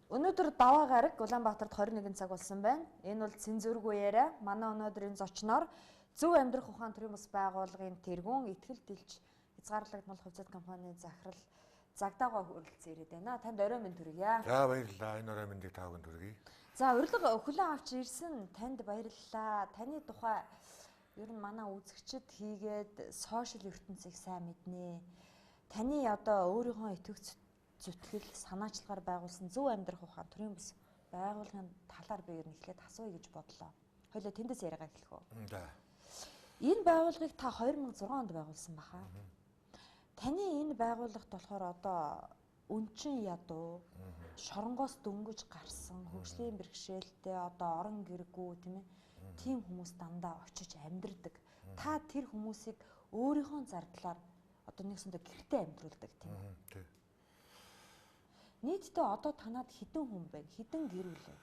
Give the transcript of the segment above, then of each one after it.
Өнөөдөр даваа гараг Улаанбаатарт 21 цаг болсон байна. Энэ бол цензургүй яриа. Манай өнөөдрийн зочноор Зөв амьдрах ухаан төрийн бас байгууллагын тэргүүн итгэл дэлж хязгаарлагдмал хувьцаат компани захирал Загдаага хүрэлцэн ирээд байна. Танд орой минь төргийа. За баярлалаа. Энэ орой мэндийг та бүхэнд хүргэе. За урилга хүлээн авч ирсэн танд баярлалаа. Таны тухай ер нь манай үзэгчд хийгээд сошиал ертөнцийг сайн мэднэ. Таны одоо өөрийнхөө итгэгч зүтгэл санаачлагаар байгуулсан Зөв амьдрах ухаан төрийн бас байгууллагын талаар би ер нь эхлээд асууя гэж бодлоо. Хоёлаа тэндээс яриагаа эхлэх үү? За. Энэ байгууллагыг та 2006 онд байгуулсан баха. Таны энэ байгууллагт болохоор одоо өнчин ядуу, шоронгоос дөнгөж гарсан, хөгжлийн бэрхшээлтэй одоо орон гэргүй тийм ээ. Тийм хүмүүс дандаа очиж амьдрдаг. Та тэр хүмүүсийг өөрийнхөө зардлаар одоо нэгсэндээ гэртээ амьдруулдаг тийм ээ. Тий. Нийтдээ одоо танад хэдэн хүн байна? Хэдэн гэр бүл вэ?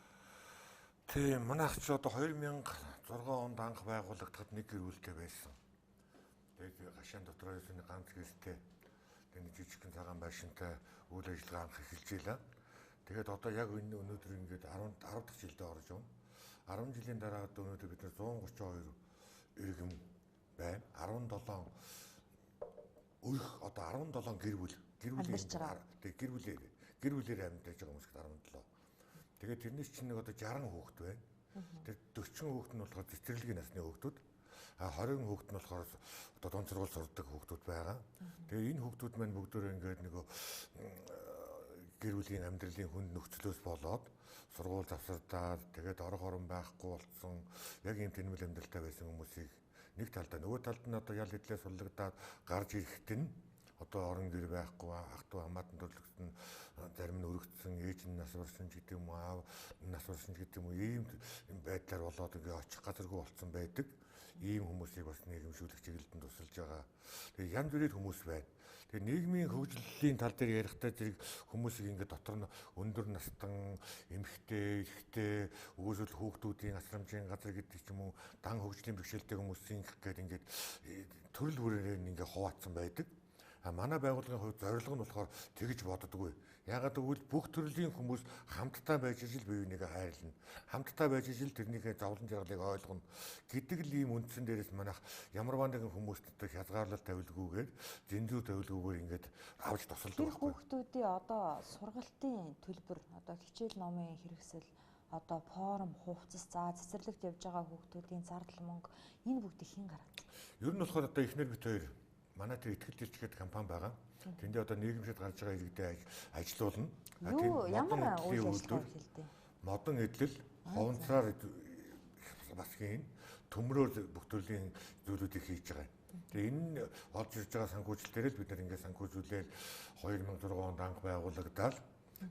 Тийм, манайх ч одоо 2006 онд анх байгуулагдахад нэг гэр бүлтэй байсан. Тэгээд гашаан дотор ерөөсөө ганц гэртэй нэг жижигхэн цагаан байшинтай үйл ажиллагаа анх эхэлж ийлээ. Тэгээд одоо яг энэ өнөөдөр ингээд 10 дахь жилдээ орж байна. 10 жилийн дараа одоо өнөөдөр бид нар 132 иргэн байна. 17 өрх одоо 17 гэр бүл гэр бүлээр амьдарч байгаа хүмүүс 17. Тэгээд тэрнээс чинь нэг одоо 60 хүүхэд байна. Тэр 40 хүүхэд нь болохоор цэцэрлэгийн насны хүүхдүүд. А 20 хүүхэд нь болохоор одоо дунд сургууль сурдаг хүүхдүүд байгаа. Тэгээ энэ хүүхдүүд маань бүгдөө ингээд нөгөө гэр бүлийн амьдралын хүнд нөхцлөөс болоод сургууль завсардаад тэгээд орох орон байхгүй болсон яг ийм тэнмэл амьдралтай байсан хүмүүсийг нэг талдаа нөгөө талд нь одоо ял хэдлээ суллагдаад гарч ирэхэд нь одоо орон гэр байхгүй ах トゥ хамаатан төрлөختөн зарим нь өргөцсөн ээж нь нас барсан ч гэдэг юм уу аав нас барсан ч гэдэг юм уу ийм байдлаар болоод ингээ очих газаргүй болцсон байдаг. Ийм хүмүүсийг бас нийгэмшүүлэх чиглэлд тусалж байгаа. Тэгээ янз бүрийн хүмүүс байна. Тэгээ нийгмийн хөгжлийн тал дээр ярихдаа зэрэг хүмүүсийг ингээ дотор нь өндөр настан, эмэгтэй, эрэгтэй, өгөөсөл хүүхдүүдийн асрамжийн газар гэдэг ч юм уу дан хөгжлийн бэрхшээлтэй хүмүүсийн гэдэг ингээд төрөл бүрээр ингээ хуваацсан байдаг. Манай байгууллагын хувьд зорилго нь болохоор тэгж боддоггүй. Яагаад гэвэл бүх төрлийн хүмүүс хамтдаа байж ижил бие бинийгээ хайрлана. Хамтдаа байж ижил тэрнийхээ зовлон жаргалыг ойлгоно гэдэг л ийм үндсэн дээрээс манайх ямарваа нэгэн хүмүүст хязгаарлалт тавилгүйгээр, зэнзүү тавилгүйгээр ингээд авч тусалдаг байхгүй. Тэр хүүхдүүдийн одоо сургалтын төлбөр, одоо хичээл номын хэрэгсэл, одоо форум, хувцас, за цэцэрлэгт явж байгаа хүүхдүүдийн зардал мөнгө энэ бүгдийг хэн гаргадаг? Ер нь болохоор одоо эхнэр бит хоёр манай тэр итгэл дэлж гэдэг компани байгаа. Тэндээ одоо нийгэмшид гарч байгаа иргэдээ ажилуулна. Ямар үйл ажиллагаа хэлдэг? Модон эдлэл, ховнцраар бас хийн, төмрөөр бүх төрлийн зүйлүүдийг хийж байгаа. Тэгээ энэ нь олж ирж байгаа санхүүжилтээр л бид нар ингээд санхүүжүүлээл 2006 онд анх байгуулагдаад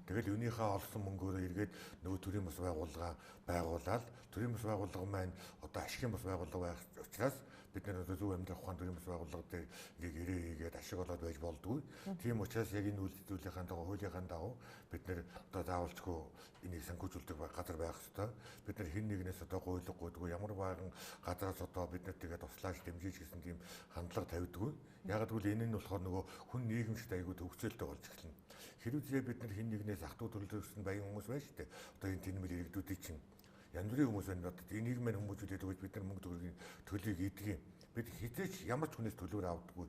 тэгэл юуныхаа олсон мөнгөөрөө эргээд нөгөө төрийн бас байгууллага байгуулаад төрийн бас байгууллага маань одоо ашигын бас байгууллага байх учраас бид нар одоо зөв амьдрах ухаан төрийн бас байгууллага дээр ингээд ирээ хийгээд ашиг олоод байж болдгоо. Тийм учраас яг энэ үйл зүйлийнхаа дагуу хуулийнхаа дагуу бид нар одоо заавалчгүй энийг санхүүжүүлдэг газар байх ёстой. Бид нар хэн нэгнээс одоо гуйлга гуйдгүй ямар байган газараас одоо бид нар тэгээд туслааж дэмжиж гэсэн тийм хандлага тавьдгүй. Яг гэвэл энэ нь болохоор нөгөө хүн нийгэмшид айгүй төвөгцөлтэй болж эхэлнэ. Хэрвээ бид нар хэн нэгнээс ах トゥ төрлөختөн баян хүмүүс байна шүү дээ. Одоо энэ тэнмэл иргэдүүдийн чинь янз бүрийн хүмүүс байна. Одоо энийг мань хүмүүжүүлээд өгөөж бид нар мөнгө төгрөгийн төлийг идэх юм. Бид хизээч ямар ч хүнээс төлөвөр авдаггүй.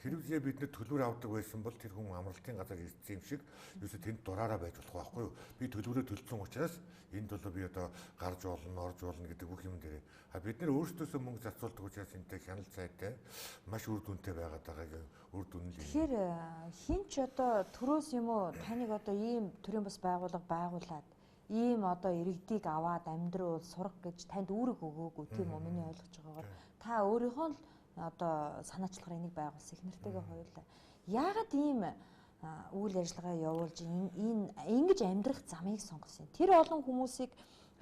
Хэрвээ бид нар төлөвөр авдаг байсан бол тэр хүн амралтын газар ирсэн юм шиг ерөөсө тэнд дураараа байж болох байхгүй юу? Би төлөвөрөө төлсөн учраас энэ төлөө би одоо гарч болно, орж болно гэдэг бүх юм дээр. А бид нар өөрсдөөсөө мөнгө зарцуулдаг учраас энтэй хяналт сайтай маш үр дүнтэй байгаад байгааг үр дүн л. Тэгэхээр хин ч одоо төрөөс юм уу таныг одоо ийм төрийн бас байгууллага байгуулад ийм одоо иргэдийг аваад амьдруул сурах гэж танд үүрэг өгөөгүй тийм үү? Миний ойлгож байгаагаар та өөрийнхөө л одоо санаачлагаар энийг байгуулсан их нэртэйгээ хоёулаа. Яагаад ийм үйл ажиллагаа явуулж энэ ингэж амьдрах замыг сонгосон юм? Тэр олон хүмүүсийг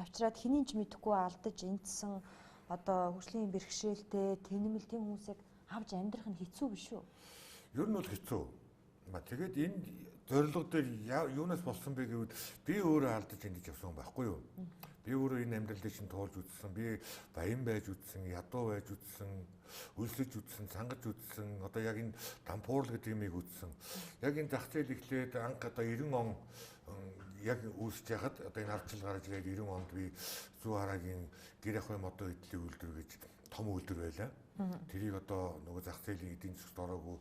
авчираад хэний ч мэдэхгүй алдаж энтсэн одоо хөгжлийн бэрхшээлтэй тэнэмэл тийм хүмүүсийг авч амьдрах нь хэцүү биш үү? Ер нь бол хэцүү. Тэгээд энэ зорилго дээр юунаас болсон бэ гэвэл би өөрөө алдаж эндэж явсан байхгүй юу? Би өөрөө энэ амьдралыг чинь туулж үзсэн. Би баян байж үзсэн, ядуу байж үзсэн, өлсөж үзсэн, цангаж үзсэн. Одоо яг энэ дампуурл гэдэг юмыг үзсэн. Яг энэ зах зээл эхлээд анх одоо 90 он яг үүсэж яхад одоо энэ арчил гарч ирээд 90 онд би зүү хараагийн гэр ахуйн модон эдлийн үйлдвэр гэж том үйлдвэр байлаа. Тэрийг одоо нөгөө зах зээлийн эдийн засгт ороогүй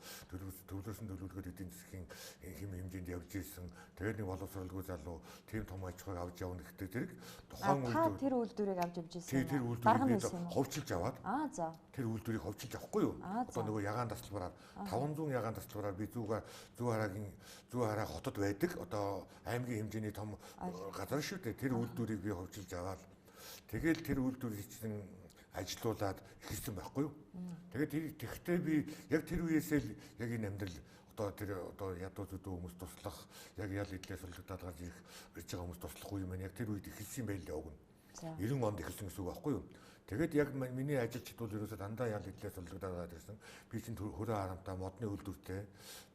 төвлөрсөн төлөвлөгөөд эдийн засгийн хэм хэмжээнд явж ирсэн. Тэгээд нэг боловсролгүй залуу тийм том аж ахуйг авч явна гэхдээ тэрэг тухайн үйлдвэр тэр үйлдвэрийг авч явж ирсэн. Тэр үйлдвэрийг ховчилж аваад. За. Тэр үйлдвэрийг ховчилж авахгүй юу? Одоо нөгөө ягаан тасалбараар 500 ягаан тасалбараар би зүү хараагийн зүү хараа хотод байдаг. Одоо аймгийн хэмжээний том газар шүү дээ. Тэр үйлдвэрийг би ховчилж аваад тэгэл тэр үйлдвэрийг чинь ажиллуулад эхэлсэн байхгүй юу. Тэгээд тэр тэгтээ би яг тэр үеэсээ л яг энэ амьдрал одоо тэр одоо ядуу зүдүү хүмүүс туслах, яг ял идлээ суллагдаад гарч ирж байгаа хүмүүс туслах үе маань яг тэр үед эхэлсэн байл л өгнө. 90 онд эхэлсэн гэсэн үг байхгүй юу. Тэгээд яг миний ажилчид бол ерөөсөө дандаа ял идлээ суллагдаад гараад ирсэн. Би чинь хөрөө харамтай, модны үйлдвэртэй,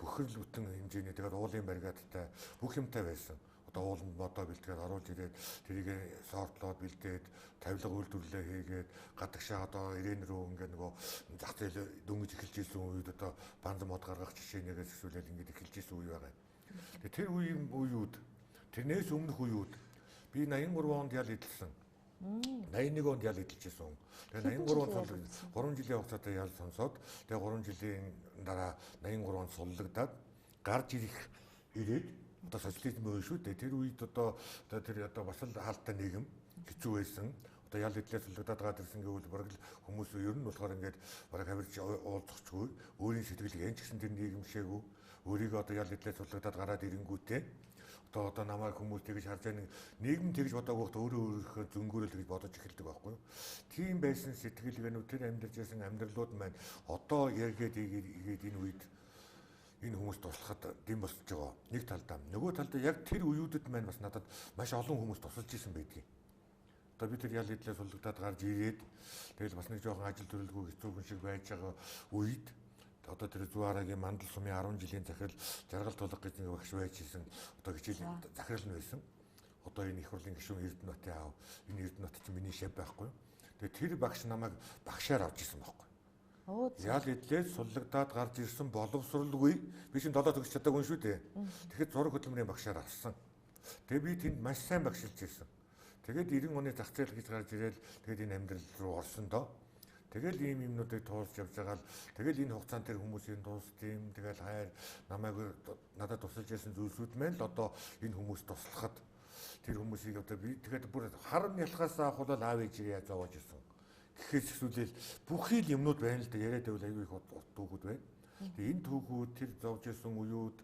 бөхрөл бүтэн хэмжээний тэгээд уулын баригадтай бүх юмтай байсан. Одоо ууланд модоо бэлтгээд оруулж ирээд тэрийг сортлоод бэлдээд тавилга үйлдвэрлэлээ хийгээд гадагшаа одоо ирээн рүү ингээд нөгөө зах зээл дөнгөж эхэлж ирсэн үед одоо банз мод гаргах жишээнээс эхлүүлээд ингээд эхэлж ирсэн үе байгаа. Тэгээ тэр үеийн үеүд тэрнээс өмнөх үеүд би 83 онд ял эдэлсэн. 81 онд ял эдэлж ирсэн. Тэгээ 83 онд 3 жилийн хугацаатай ял сонсоод тэгээ 3 жилийн дараа 83 онд суллагдаад гарч ирээд одоо социализм үе шүү дээ. Тэр үед одоо тэр одоо бас л хаалттай нийгэм хэцүү байсан. Одоо ял идлээ суллагдаад гараад ирсэн гэвэл бараг л хүмүүс ер нь болохоор ингээд бараг хавирч уулзахчгүй өөрийн сэтгэлийг энэ ч гэсэн тэр нийгэмшээгүй өөрийгөө одоо ял идлээ суллагдаад гараад ирэнгүүтээ одоо намайг хүмүүс тэгж харж байгаа нийгэм тэгж бодоагүй байхад өөрөө өөрийнхөө зөнгөөрөө тэгж бодож эхэлдэг байхгүй юу. Тийм байсан сэтгэлгээнүүд тэр амьдарч байсан амьдралууд маань одоо эргээд игээд энэ үед энэ хүмүүс туслахад дэм босч байгаа. Нэг талдаа. Нөгөө талдаа яг тэр үеүүдэд маань бас надад маш олон хүмүүс тусалж исэн байдгийг. Одоо би тэр ял идлээ суллагдаад гарч ирээд тэгэл бас нэг жоохон ажил төрөлгүй хэцүүхэн шиг байж байгаа үед одоо тэр зүү хараагийн мандал сумын 10 жилийн захирал жаргал тулга гэж нэг багш байж исэн. Одоо хичээл захирал нь байсан. Одоо энэ их хурлын гишүүн Эрдэнэтийн аав. Энэ Эрдэнэт чинь миний шеф байхгүй. Тэгээ тэр багш намайг багшаар авч исэн байхгүй. Ял идлээ суллагдаад гарч ирсэн боловсролгүй би чинь долоо төгсч чадаагүй шүү дээ. Тэгэхэд зураг хөдөлмөрийн багшаар авсан. Тэгээ би тэнд маш сайн багшилж ирсэн. Тэгээд 90 оны зах зээл гэж гарч ирэл тэгээд энэ амьдрал руу орсон доо. Тэгэл ийм юмнуудыг туулж явж байгаа л тэгэл энэ хугацаанд тэр хүмүүсийн тус тийм тэгэл хайр намайг надад тусалж байсан зүйлсүүд маань л одоо энэ хүмүүс туслахад тэр хүмүүсийг одоо би тэгэхэд бүр харам ялхаас авах бол аав ээжигээ зовоож ирсэн. Гэхээс эхлүүлээл бүхий л юмнууд байна л да яриад байвал аюу их түүхүүд байна. Тэгээ энэ түүхүүд тэр зовж исэн үеүд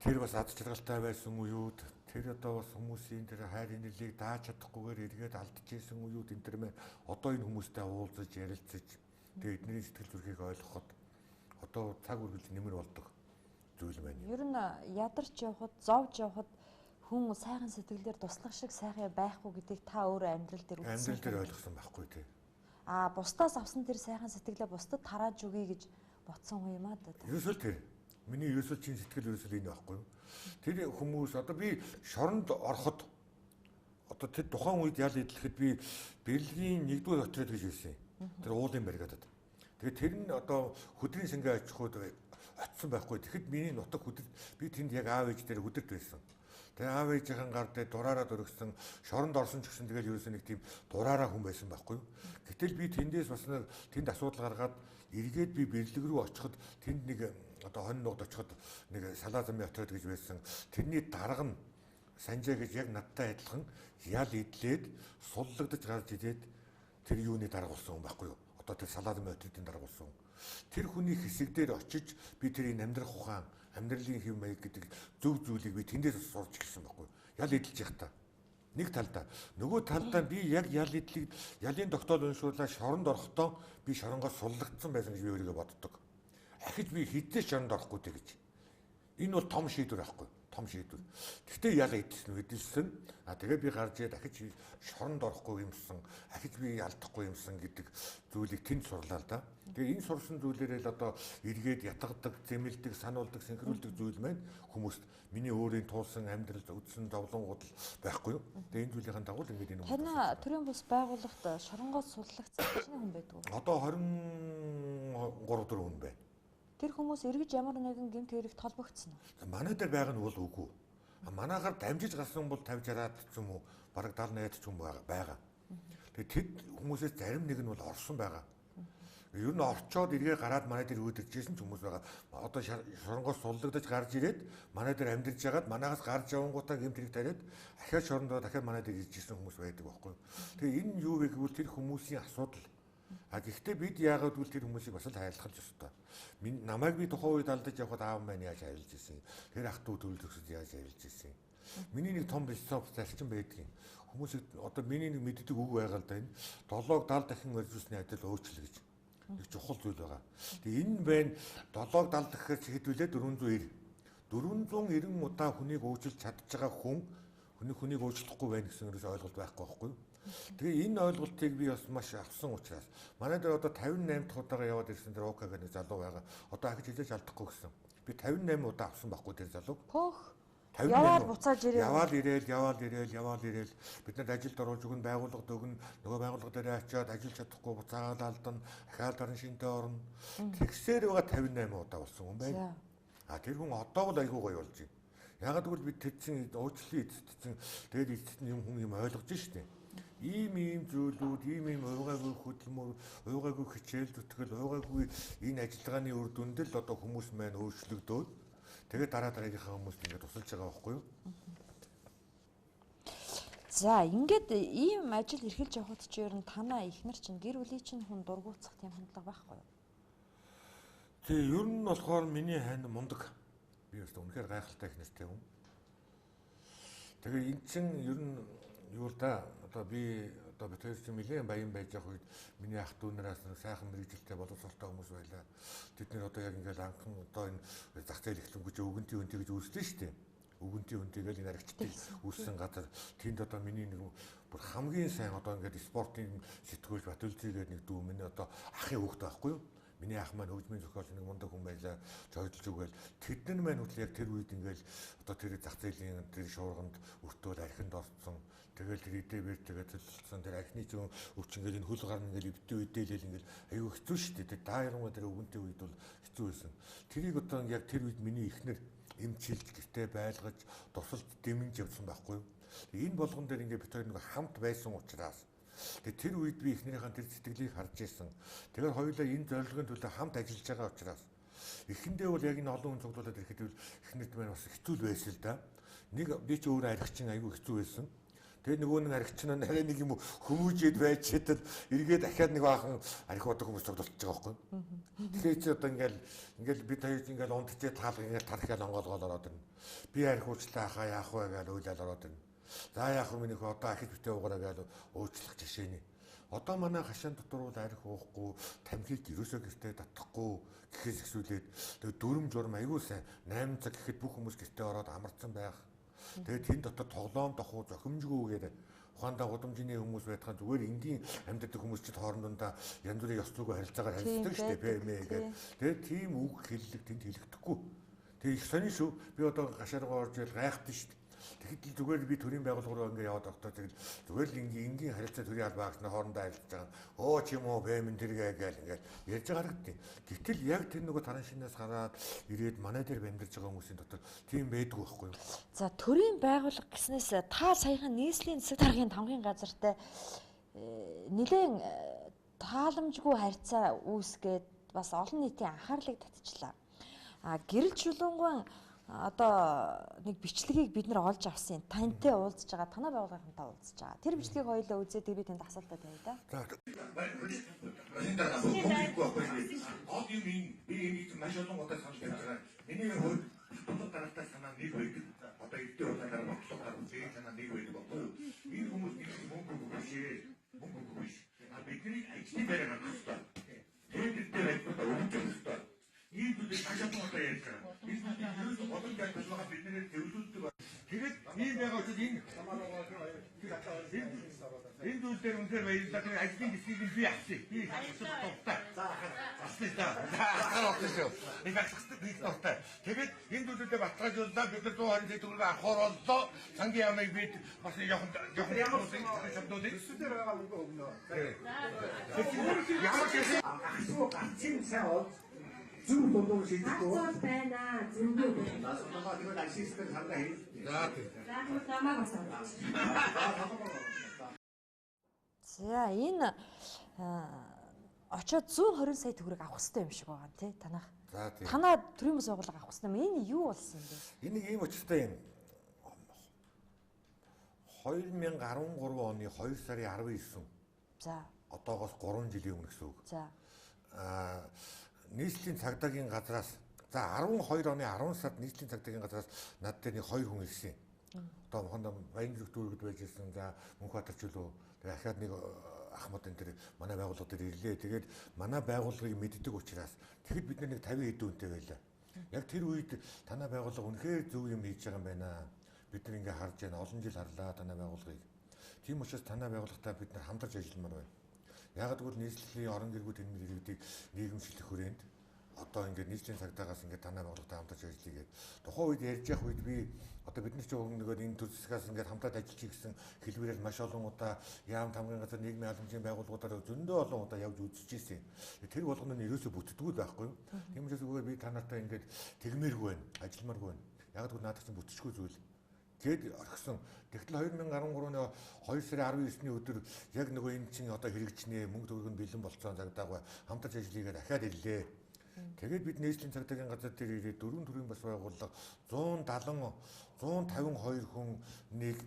тэр бас аз жаргалтай байсан үеүд тэр одоо бас хүмүүсийн тэр хайр инэрлийг дааж чадахгүйгээр эргээд алдчихсэн үеүд энэ тэр мэ одоо энэ хүмүүстэй уулзаж ярилцаж тэгээ эдний сэтгэл зүрхийг ойлгоход одоо цаг үргэлж нэмэр болдог зүйл байна. Ер нь ядарч явхад зовж явхад хүн сайхан сэтгэлээр туслах шиг сайхан байхгүй гэдгийг та өөрөө амьдрал дээр үзсэн. Амьдрал дээр ойлгосон байхгүй тий. Аа бусдаас авсан тэр сайхан сэтгэлээ бусдад тарааж өгье гэж бодсон хүн юм аа да. Ерөөсөө тэр. Миний ерөөсөө чин сэтгэл ерөөсөө энэ байхгүй юу? Тэр хүмүүс одоо би шоронд ороход одоо тэр тухайн үед ял идэлхэд би Берлиний 1-р отряд гэж байсан. Тэр уулын бригадад. Тэгээд тэр нь одоо хөдрийн сэнгэ аж ахуйд очсон байхгүй. Тэгэхэд миний нутаг хөдөр би тэнд яг аав ээж дээр хөдөрт байсан. Тэгээ аав ээжийнхэн гар дээр дураараа дөргсөн, шоронд орсон ч гэсэн тэгэл ерөөсөө нэг тийм дураараа хүн байсан байхгүй юу. Гэтэл би тэндээс бас нэг тэнд асуудал гаргаад эргээд би Берлиг рүү очиход тэнд нэг одоо хонь нугад очиход нэг салаа замын отряд гэж байсан. Тэрний дарга нь Санжаа гэж яг надтай адилхан ял идлээд суллагдаж гарч ирээд тэр юуны дарга болсон хүн байхгүй юу. Одоо тэр салаа замын отрядын дарга болсон. Тэр хүний хэсэг дээр очиж би тэр энэ амьдрах ухаан, амьдралын хэв маяг гэдэг зөв зүйлийг би тэндээс сурч эхэлсэн байхгүй юу. Ял эдэлж явах та. Нэг талдаа. Нөгөө талдаа би яг ял эдлийг ялын тогтоол уншуулаад шоронд орохдоо би шоронгоо суллагдсан байсан гэж би өөрийгөө боддог. Ахиж би хідээс шоронд орохгүй дээ гэж. Энэ бол том шийдвэр байхгүй. Том шийдвэр. Гэхдээ ял идсэн үдэлсэн. А тэгээ би гарч ирээд дахиж шоронд орохгүй юмсан, ахиж би алдахгүй юмсан гэдэг зүйлийг тэнд сурлаа л да. Тэгээ энэ сурсан зүйлээрээ л одоо эргээд ятгадаг, зэмлдэг, сануулдаг, синхруулдаг зүйл маань хүмүүст миний өөрийн туулсан амьдрал, үдсэн зовлон гудал байхгүй юу. Тэгээ энэ зүйлийн дагуу л ингээд энэ хүмүүс. Танай төрийн бус байгууллагт шоронгоос суллагдсан хэдэн хүн байдаг вэ? Одоо 23 4 хүн байна. Тэр хүмүүс эргэж ямар нэгэн гэмт хэрэгт холбогдсон уу? Манай дээр байгаа нь бол үгүй. Манайхаар дамжиж гарсан бол 50 60-аад ч юм уу, бараг 70 80-аад ч юм байгаа. Тэгээ тэд хүмүүсээс зарим нэг нь бол орсон байгаа. Ер нь орчоод эргээ гараад манай дээр үүдэрчээсэн ч хүмүүс байгаа. Одоо шоронгоос суллагдаж гарч ирээд манай дээр амьдарч байгаад манайхаас гарч явангуудаа гэмт хэрэг тариад ахиад шорондоо дахиад манай дээр ирж ирсэн хүмүүс байдаг байхгүй юу. Тэгээ энэ юу вэ гэвэл тэр хүмүүсийн асуудал. А гэхдээ бид яагаад гэвэл тэр хүмүүсийг бас л хайрлах л ёстой. Намайг би тухайн үед алдаж явхад аав маань яаж хайрлаж ирсэн. Тэр ах дүү төрөл төгсөд яаж хайрлаж ирсэн. Миний нэг том философи зарчим байдгийн. Хүмүүсийг одоо миний нэг мэддэг үг байгаа л да энэ 7-ог 70 дахин барьжуулсны адил уучлал гэж. Нэг чухал зүйл байгаа. Тэгээ энэ байна 7-ог 70 дахиад хэдвүлээ 490. 490 удаа хүнийг уучлж чадж байгаа хүн хүнийг уучлахгүй байна гэсэн ерөөс ойлголт байхгүй байхгүй юу? Тэгээ энэ ойлголтыг би бас маш авсан учраас манай дээр одоо 58 дахь удаага яваад ирсэн тэр ОК гэх нэг залуу байгаа. Одоо ахиж хилээж алдахгүй гэсэн. Би 58 удаа авсан байхгүй тэр залууг. Пөөх. Яваад буцааж ирээ. Яваал ирээл. Бид нарт ажилд оруулж өгнө, байгууллагад өгнө. Нөгөө байгууллага дээр очиод ажиллаж чадахгүй буцаагаад алдана, ахаал даран шинтэй орно. Тэгсээр байгаа 58 удаа болсон юм байна. А тэр хүн одоо бол айгүй гоё болж байна. Ягаад гэвэл бид тэр чинь уучлалын эцэст чинь тэгээд эцэст нь юм хүн юм ойлгож штэ. Ийм зүйлүүд, ийм уйгаагүй хөдөлмөр, уйгаагүй хичээл зүтгэл, уйгаагүй энэ ажиллагааны үр дүнд л одоо хүмүүс маань өөрчлөгдөөд тэгээд дараа дараагийнхаа хүмүүст ингээд тусалж байгаа байхгүй юу? За ингээд ийм ажил эрхэлж явхад чи ер нь танаа ихнэр чинь гэр бүлийн чинь хүн дургуутсах тийм хандлага байхгүй юу? Тий, ер нь болохоор миний хань мундаг. Би бас үнэхээр гайхалтай их нэртэй хүн. Тэгээ эн чинь ер нь юу л да одоо би одоо бид хоёр чинь нэлээд баян байж явах үед миний ах дүү нараас нэг сайхан мэргэжилтэй боловсролтой хүмүүс байлаа. Тэд нэр одоо яг ингээл анхан одоо энэ зах зээл эхлэнгүүч өвгөнтийн үнтэй гэж үүслээ шүү дээ. Өвгөнтийн үнтэйгээл энэ аригчдыг үүссэн газар тэнд одоо миний нэг бүр хамгийн сайн одоо ингээд спортын сэтгүүлч Батүлзий гэдэг нэг дүү миний одоо ахын хүүхэд байхгүй юу? Миний ах маань хөгжмийн зохиолч нэг мундаг хүн байлаа. Жойдолж үгээл тэд нар маань хүртэл яг тэр үед ингээл одоо тэр зах зээлийн тэр шуурганд өртөөл архинд орцсон. Тэгэл тэр идэ бэр тэгээд төлөлдсөн. Тэр архины зүүн өвч ингээл энэ хөл гарна ингээл өвдөө үдээлэл ингээл аюу хэцүү шүү дээ. Тэр даярмаа тэр өвгөнтэй үед бол хэцүү байсан. Тэрийг одоо яг тэр үед миний эхнэр эмчилж гэртээ байлгаж тусалж дэмжиж явсан байхгүй юу? Энэ болгон дээр ингээд бид хоёр нэг хамт байсан учраас тэгээ тэр үед би эхнэрийнхээ тэр сэтгэлийг харж ирсэн. Тэгэхээр хоёулаа энэ зорилгын төлөө хамт ажиллаж байгаа учраас эхэндээ бол яг энэ олон хүн цуглуулад ирэхэд бол эхнэрт маань бас хэцүү л байсан л да. Нэг би ч өөрөө архичин айгүй хэцүү байсан. Тэгээ нөгөө нэг архичин нь арай нэг юм хүмүүжээд байж чадал эргээд дахиад нэг баахан архи удаг хүмүүс цуглуулж байгаа байхгүй. Тэгэхээр чи одоо ингээл бид хоёр ингээл унтжээ таалга ингээл тархиал онгоолгоол ороод ирнэ. Би архи уучлаа хаа яах вэ гэж уйлал ороод ирнэ. За яах вэ миний хөө одоо ахиж битээ уугараа гэж уучлах жишээний. Одоо манай хашаан дотор бол архи уухгүй, тамхиг ерөөсөө гэртээ татахгүй гэхээс ихсүүлээд тэгээ дүрм журм аягүй сайн 8 цаг гэхэд бүх хүмүүс гэртээ ороод амарцсан байх. Тэгээ тэн дотор тоглоом дохуу зохимжгүйгээр ухаандаа гудамжны хүмүүс байдгаа зүгээр энгийн амьдардаг хүмүүс чинь хоорондоо янз бүрийн ёс зүйн харилцаагаар харилцдаг шүү дээ ПМ гэдэг. Тэгээ тийм үг хэллэг тэнд хэлэгдэхгүй. Тэгээ их сонин шүү. Би одоо гашааргаа орж ирэл гайхдаг шүү дээ. Тэгэхэд л зүгээр би төрийн байгууллага руу ингээ яваад байхдаа тэгэл зүгээр л энгийн харилцаа төрийн албаа гэснээр хоорондоо харилцаж байгаа. Өө ч юм уу ПМ тэргээ гээл ингээл ярьж байгаа харагдтыг. Гэтэл яг тэр нөгөө таран шинээс гараад ирээд манай дээр амьдарч байгаа хүмүүсийн дотор тийм байдгүй байхгүй юу? За төрийн байгууллага гэснээс та саяхан нийслэлийн засаг даргын тамгын газартай нэлээд тааламжгүй харьцаа үүсгээд бас олон нийтийн анхаарлыг татчихлаа. А гэрэл чулуунгуун одоо нэг бичлэгийг бид нар олж авсан. Тантай уулзж байгаа, танай байгууллагынхантай уулзж байгаа. Тэр бичлэгийг хоёулаа үзээд би танд асуултаа тавья да. Гол юм энэ би энийг маш олон удаа санал тавьж байгаа. Миний хувьд бодлого даралтай санаа нэг байдаг. Одоо эрдээ удаагаар бодлого даралт зээл санаа нэг байдаг баггүй юу? Энэ хүмүүс нэг мөнгө өгөх биш ээ. Мөнгө өгөх биш. А бидний ажлын байраа гаргах ёстой. Тэгээд дээр байдлаа өгөх ёстой. Ийм зүйлийг маш олон удаа ярьж байгаа. Энэ зүйлийг ерөөсөө бодож байх Бидний төвлөрдөг. Тэгээд ийм байгаа учраас энэ энэ зүйл дээр үнэхээр баярлалаа. Тэр ажлын хэсгийг нь би авсан. Би авсан дуртай. За засна да. За авсан шүү. Би авсан би дуртай. Тэгээд энэ зүйлүүдээ баталгаажууллаа. Бид нар 120 сая төгрөг авахар боллоо. Сангийн яамыг бид бас жоохон жоохон ямар шамдуулъя. Төсөл дээр байгаа мөнгө өгнө. Ямар ч юм асуу гацын сайн ол зүг дундуур шийдэхгүй. Асуул байна. Зөндөө байна. Тэгээд ашигтай сандаа хий. За тийм. За тэгвэл намайг бас оруулж. За энэ очоод 120 сая төгрөг авах хэрэгтэй юм шиг байгаа тий танах. За тийм. Танаа төрийн бас байгууллага авах хэрэгтэй юм. Энэ юу болсон юм бэ? Энэ нэг ийм учиртай юм. 2013 оны 2 сарын 19. За. Одоогоос 3 жилийн өмнө гэсэн үг. За. Аа нийслэлийн цагдаагийн газраас за 12 оны 10 сард нийслэлийн цагдаагийн газраас над дээр нэг 2 хүн ирсэн. Одоо мохонд Баянзүх дүүргэд байж ирсэн. За Мөнхбаатар ч үлээ. Тэгээ ахаад нэг ахмад энэ төр манай байгууллага дээр ирлээ. Тэгээд манай байгууллагыг мэддэг учраас тэгэхэд бид нэг 50 хэдэн хүнтэй байлаа. Яг тэр үед танай байгууллага үнэхээр зөв юм хийж байгаа юм байна. Бид нар ингээ харж байна. Олон жил харлаа танай байгууллагыг. Тийм учраас танай байгууллагатай бид нар хамтарч ажилламаар байна. Яг гэвэл нийслэлийн орон гэргүй тэнмэл иргэдийг нийгэмшилэх хүрээнд одоо ингээд нийслэлийн цагдаагаас ингээд танай байгууллагатай хамтарч ажиллая гэдэг. Тухайн үед ярьж явах үед би одоо бид нар ч нөгөө энэ төр засгаас ингээд хамтаад ажиллая гэсэн хэлбэрээр маш олон удаа яам тамгын газар нийгмийн халамжийн байгууллагуудаар зөндөө олон удаа явж үзэж ирсэн. Тэр болгоно нь ерөөсөө бүтдэггүй л байхгүй юу. Тийм учраас үгээр би та нартай ингээд тэгмээргүй байна, ажилламааргүй байна. Яг гэвэл наадах чинь бүтчихгүй зүйл. Тэгэд орхисон. Тэгтэл 2013 оны 2 сарын 19-ний өдөр яг нөгөө энэ чинь одоо хэрэгжнэ, мөнгө төгрөг нь бэлэн болцсон цагдаагүй хамтарч ажиллая гэдээ дахиад ирлээ. Тэгээд бид нийслэлийн цагдаагийн газар дээр ирээд дөрвөн төрийн бас байгууллага 170 152 хүнийг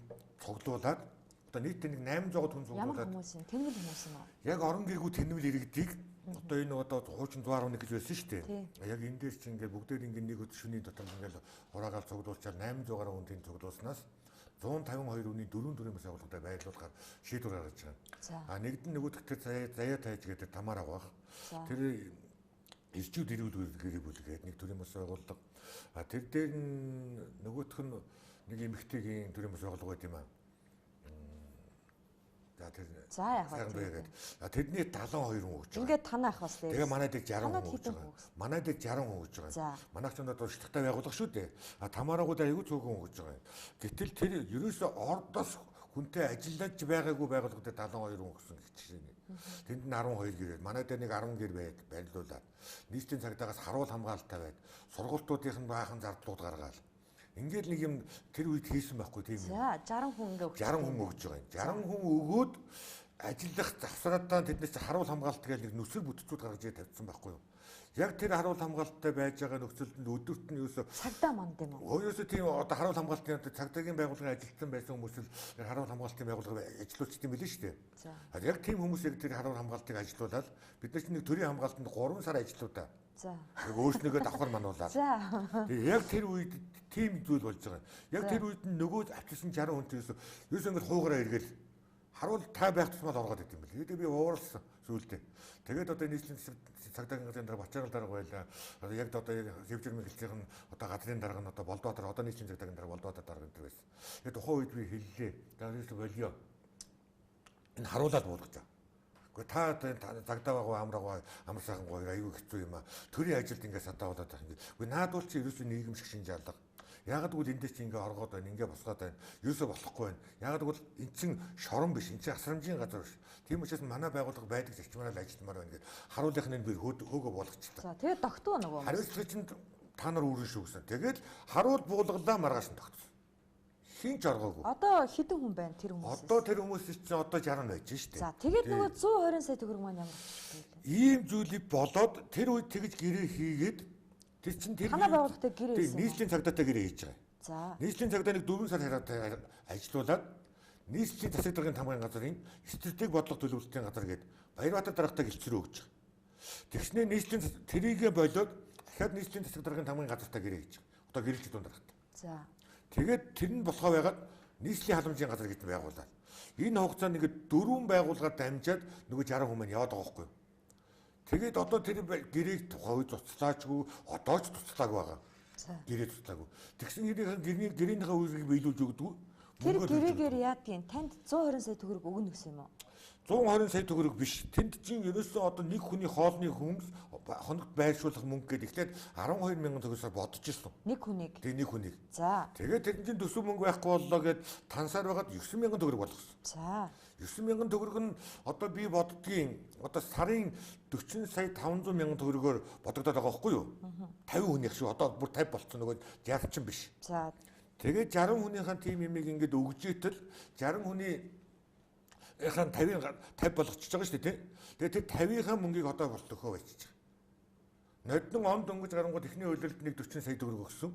цуглуулад одоо нийтдээ нэг 800 хүн цуглуулад ямар хүмүүс юм? Тэнмэл хүмүүс юм уу? Яг орон гэргүй тэнмэл иргэдийг одоо энэ одоо хуучин 111 гэж байсан шүү дээ. Яг энэ дээр чинь ингээд бүгдээр ингээд нэг өдөр шөнийн дотор ингээд хураагаал цуглуулчаар 800 гаруй хүн тийм цуглуулснаас 152 хүний дөрвөн төрийн бас байгууллагатай байрлуулахаар шийдвэр гаргаж байгаа. А нэгд нь нөгөөх тэр заяа тайж гэдэг тамаар авах. Тэр ирчүүд эрүүл гэрээ бүлгээд нэг төрийн бас байгууллага. А тэр дээр нь нөгөөх нь нэг эмэгтэйгийн төрийн бас байгууллага байт юм аа. За тэр за яг тэгээд тэрний 72 хүн өгч байгаа. Ингээд танах бас дээр. Тэгээ манай дээр 60 хүн өгч байгаа. Манай дээр 60 хүн өгч байгаа. Манайх ч одоо туршлагатай байгууллага шүү дээ. А тамаараагууд айгүй цөөхөн өгч байгаа юм. Гэтэл тэр ерөөсөө ордоос хүнтэй ажиллаж байгаагүй байгууллага дээр 72 хүн өгсөн гэж жишээ нь. Тэнд нь 12 гэр. Манай дээр нэг 10 гэр байд барилуулаад. Нийслэлийн цагдаагаас харуул хамгаалалттай байд. Сургалтуудынх нь баахан зардлууд гаргаал. Ингээд нэг юм тэр үед хийсэн байхгүй тийм үү? За 60 хүн ингээ өгч 60 хүн өгж байгаа юм. 60 хүн өгөөд ажиллах завсраадаа тэднээс харуул хамгаалалт гэж нэг нүсэр бүтцүүд гаргаж ирээ тавьсан байхгүй юу? Яг тэр харуул хамгаалттай байж байгаа нөхцөлд нь өдөрт нь юусоо цагдаа манд юм уу? Юусоо тийм одоо харуул хамгаалтын цагдаагийн байгууллагын ажилтан байсан хүмүүс л харуул хамгаалтын байгууллага ажилуулчихсан юм билээ шүү дээ. За. Яг тийм хүмүүс яг тэр харуул хамгаалтыг ажилуулаад бид нар чинь нэг төрийн хамгаалтанд 3 сар ажиллаудаа. За. Өөрснийгөө давхар мануулаад. За. Тэгээ яг тэр үед тийм зүйл болж байгаа. Яг тэр үед нь нөгөө авчирсан 60 хүнтэй юусоо ингэж хуугараа эргээл харуул та байх тусмал оргоод идэм бэл. Тэгээд би ууралсан сүүлдээ. Тэгээд одоо нийслэлийн цагдаагийн газрын дарга Бачаарл дарга байлаа. Одоо яг одоо Сэвжирмийн хэлцийнх нь одоо газрын дарга нь одоо Болдбаатар одоо нийслэлийн цагдаагийн дарга Болдбаатар дарга энэ төр байсан. Тэгээд тухайн үед би хэллээ. Тэгээд болио. Энэ харуулаад буулгаж байгаа. Гэхдээ та одоо цагдаа байгаа амраагаа амар сайхан гоё аюу хэцүү юм а. Төрийн ажилд ингээ садаа болоод байх юм. Үгүй наадвал чи ерөөсөө нийгэмшиг шинж алга. Яагаад гэвэл эндээс чи ингээ оргоод байна, ингээ босгоод байна. Ерөөсөө болохгүй байна. Яагаад гэвэл эн чин шорон биш, эн чин асрамжийн газар биш. Тийм учраас манай байгууллага байдаг зарчмаараа л ажилламаар байна гэд харуулынх нь би хөөгөө буулгачихлаа. За тэгээд тогтуу нөгөө. Хариуцлага чинь та нар үүрэн шүү гэсэн. Тэгээд харуул буулгалаа маргааш нь тогтсон. Хин ч оргоогүй. Одоо хэдэн хүн байна тэр хүмүүсээс? Одоо тэр хүмүүс чинь одоо 60 байж штэ. За тэгээд нөгөө 120 сая төгрөг маань ямар авчихдаг вэ? Ийм зүйлийг болоод тэр үед тэгж гэрээ хийгээд тэр чинь тэр танай байгууллагатай гэрээ хийсэн. Нийслэлийн цагдаатай гэрээ хийж байгаа. За. Нийслэлийн цагдаа нэг 4 сар хараад ажилуулад нийслэлийн засаг даргын тамгын газрын стратеги бодлого төлөвлөлтийн газар гээд Баярбаатар даргатай гэлцрүү өгч байгаа. Тэгснээ нийслэлийн тэрийгэ болоод дахиад нийслэлийн засаг даргын тамгын газартай гэрээ хийж байгаа. Одоо гэрэлж дунд даргатай. За. Тэгээд тэр нь болохоо байгаад нийслэлийн халамжийн газар гэж байгуулад. Энэ хугацаанд ингээд дөрвөн байгууллагаар дамжаад нөгөө 60 хүн маань яваад байгаа байхгүй юу? Тэгээд одоо тэр гэрээг тухайн үед цуцлаачгүй, одоо ч цуцлаагүй байгаа. Гэрээ туслаагүй. Тэгсэн гэрээнийхээ үүргийг биелүүлж өгдөг. Тэр гэрээгээр яадгийн танд 120 сая төгрөг өгнө гэсэн юм уу? 120 сая төгрөг биш. Тэнд чинь ерөөсөө одоо нэг хүний хоолны хүмүүс хоногт байршуулах мөнгө гэдэг. Тэгэхээр 12 мянган төгрөгөөр бодож ирсэн. Нэг хүнийг. Тэг нэг хүнийг. За. Тэгээд тэр чинь төсөв мөнгө байхгүй боллоо гэд тансаар байгаад 9 мянган төгрөг болгосон. За. 9 мянган төгрөг нь одоо би боддгийн одоо сарын 40 сая 500 мянган төгрөгөөр бодогдоод байгаа байхгүй юу? 50 хүнийх шүү. Одоо бүр 50 болцсон нөгөө 60 чинь биш. За. Тэгээд 60 хүнийхэн тим юмыг ингээд өгж итэл 60 хүний 50 50 болгочихж байгаа шүү дээ, тий. Тэгээд тэр 50-ийнхаа мөнгийг одоо болтохоо байчих. Ноднон он дөнгөж гарангууд эхний үйлрэлд нэг 40 сая төгрөг өгсөн.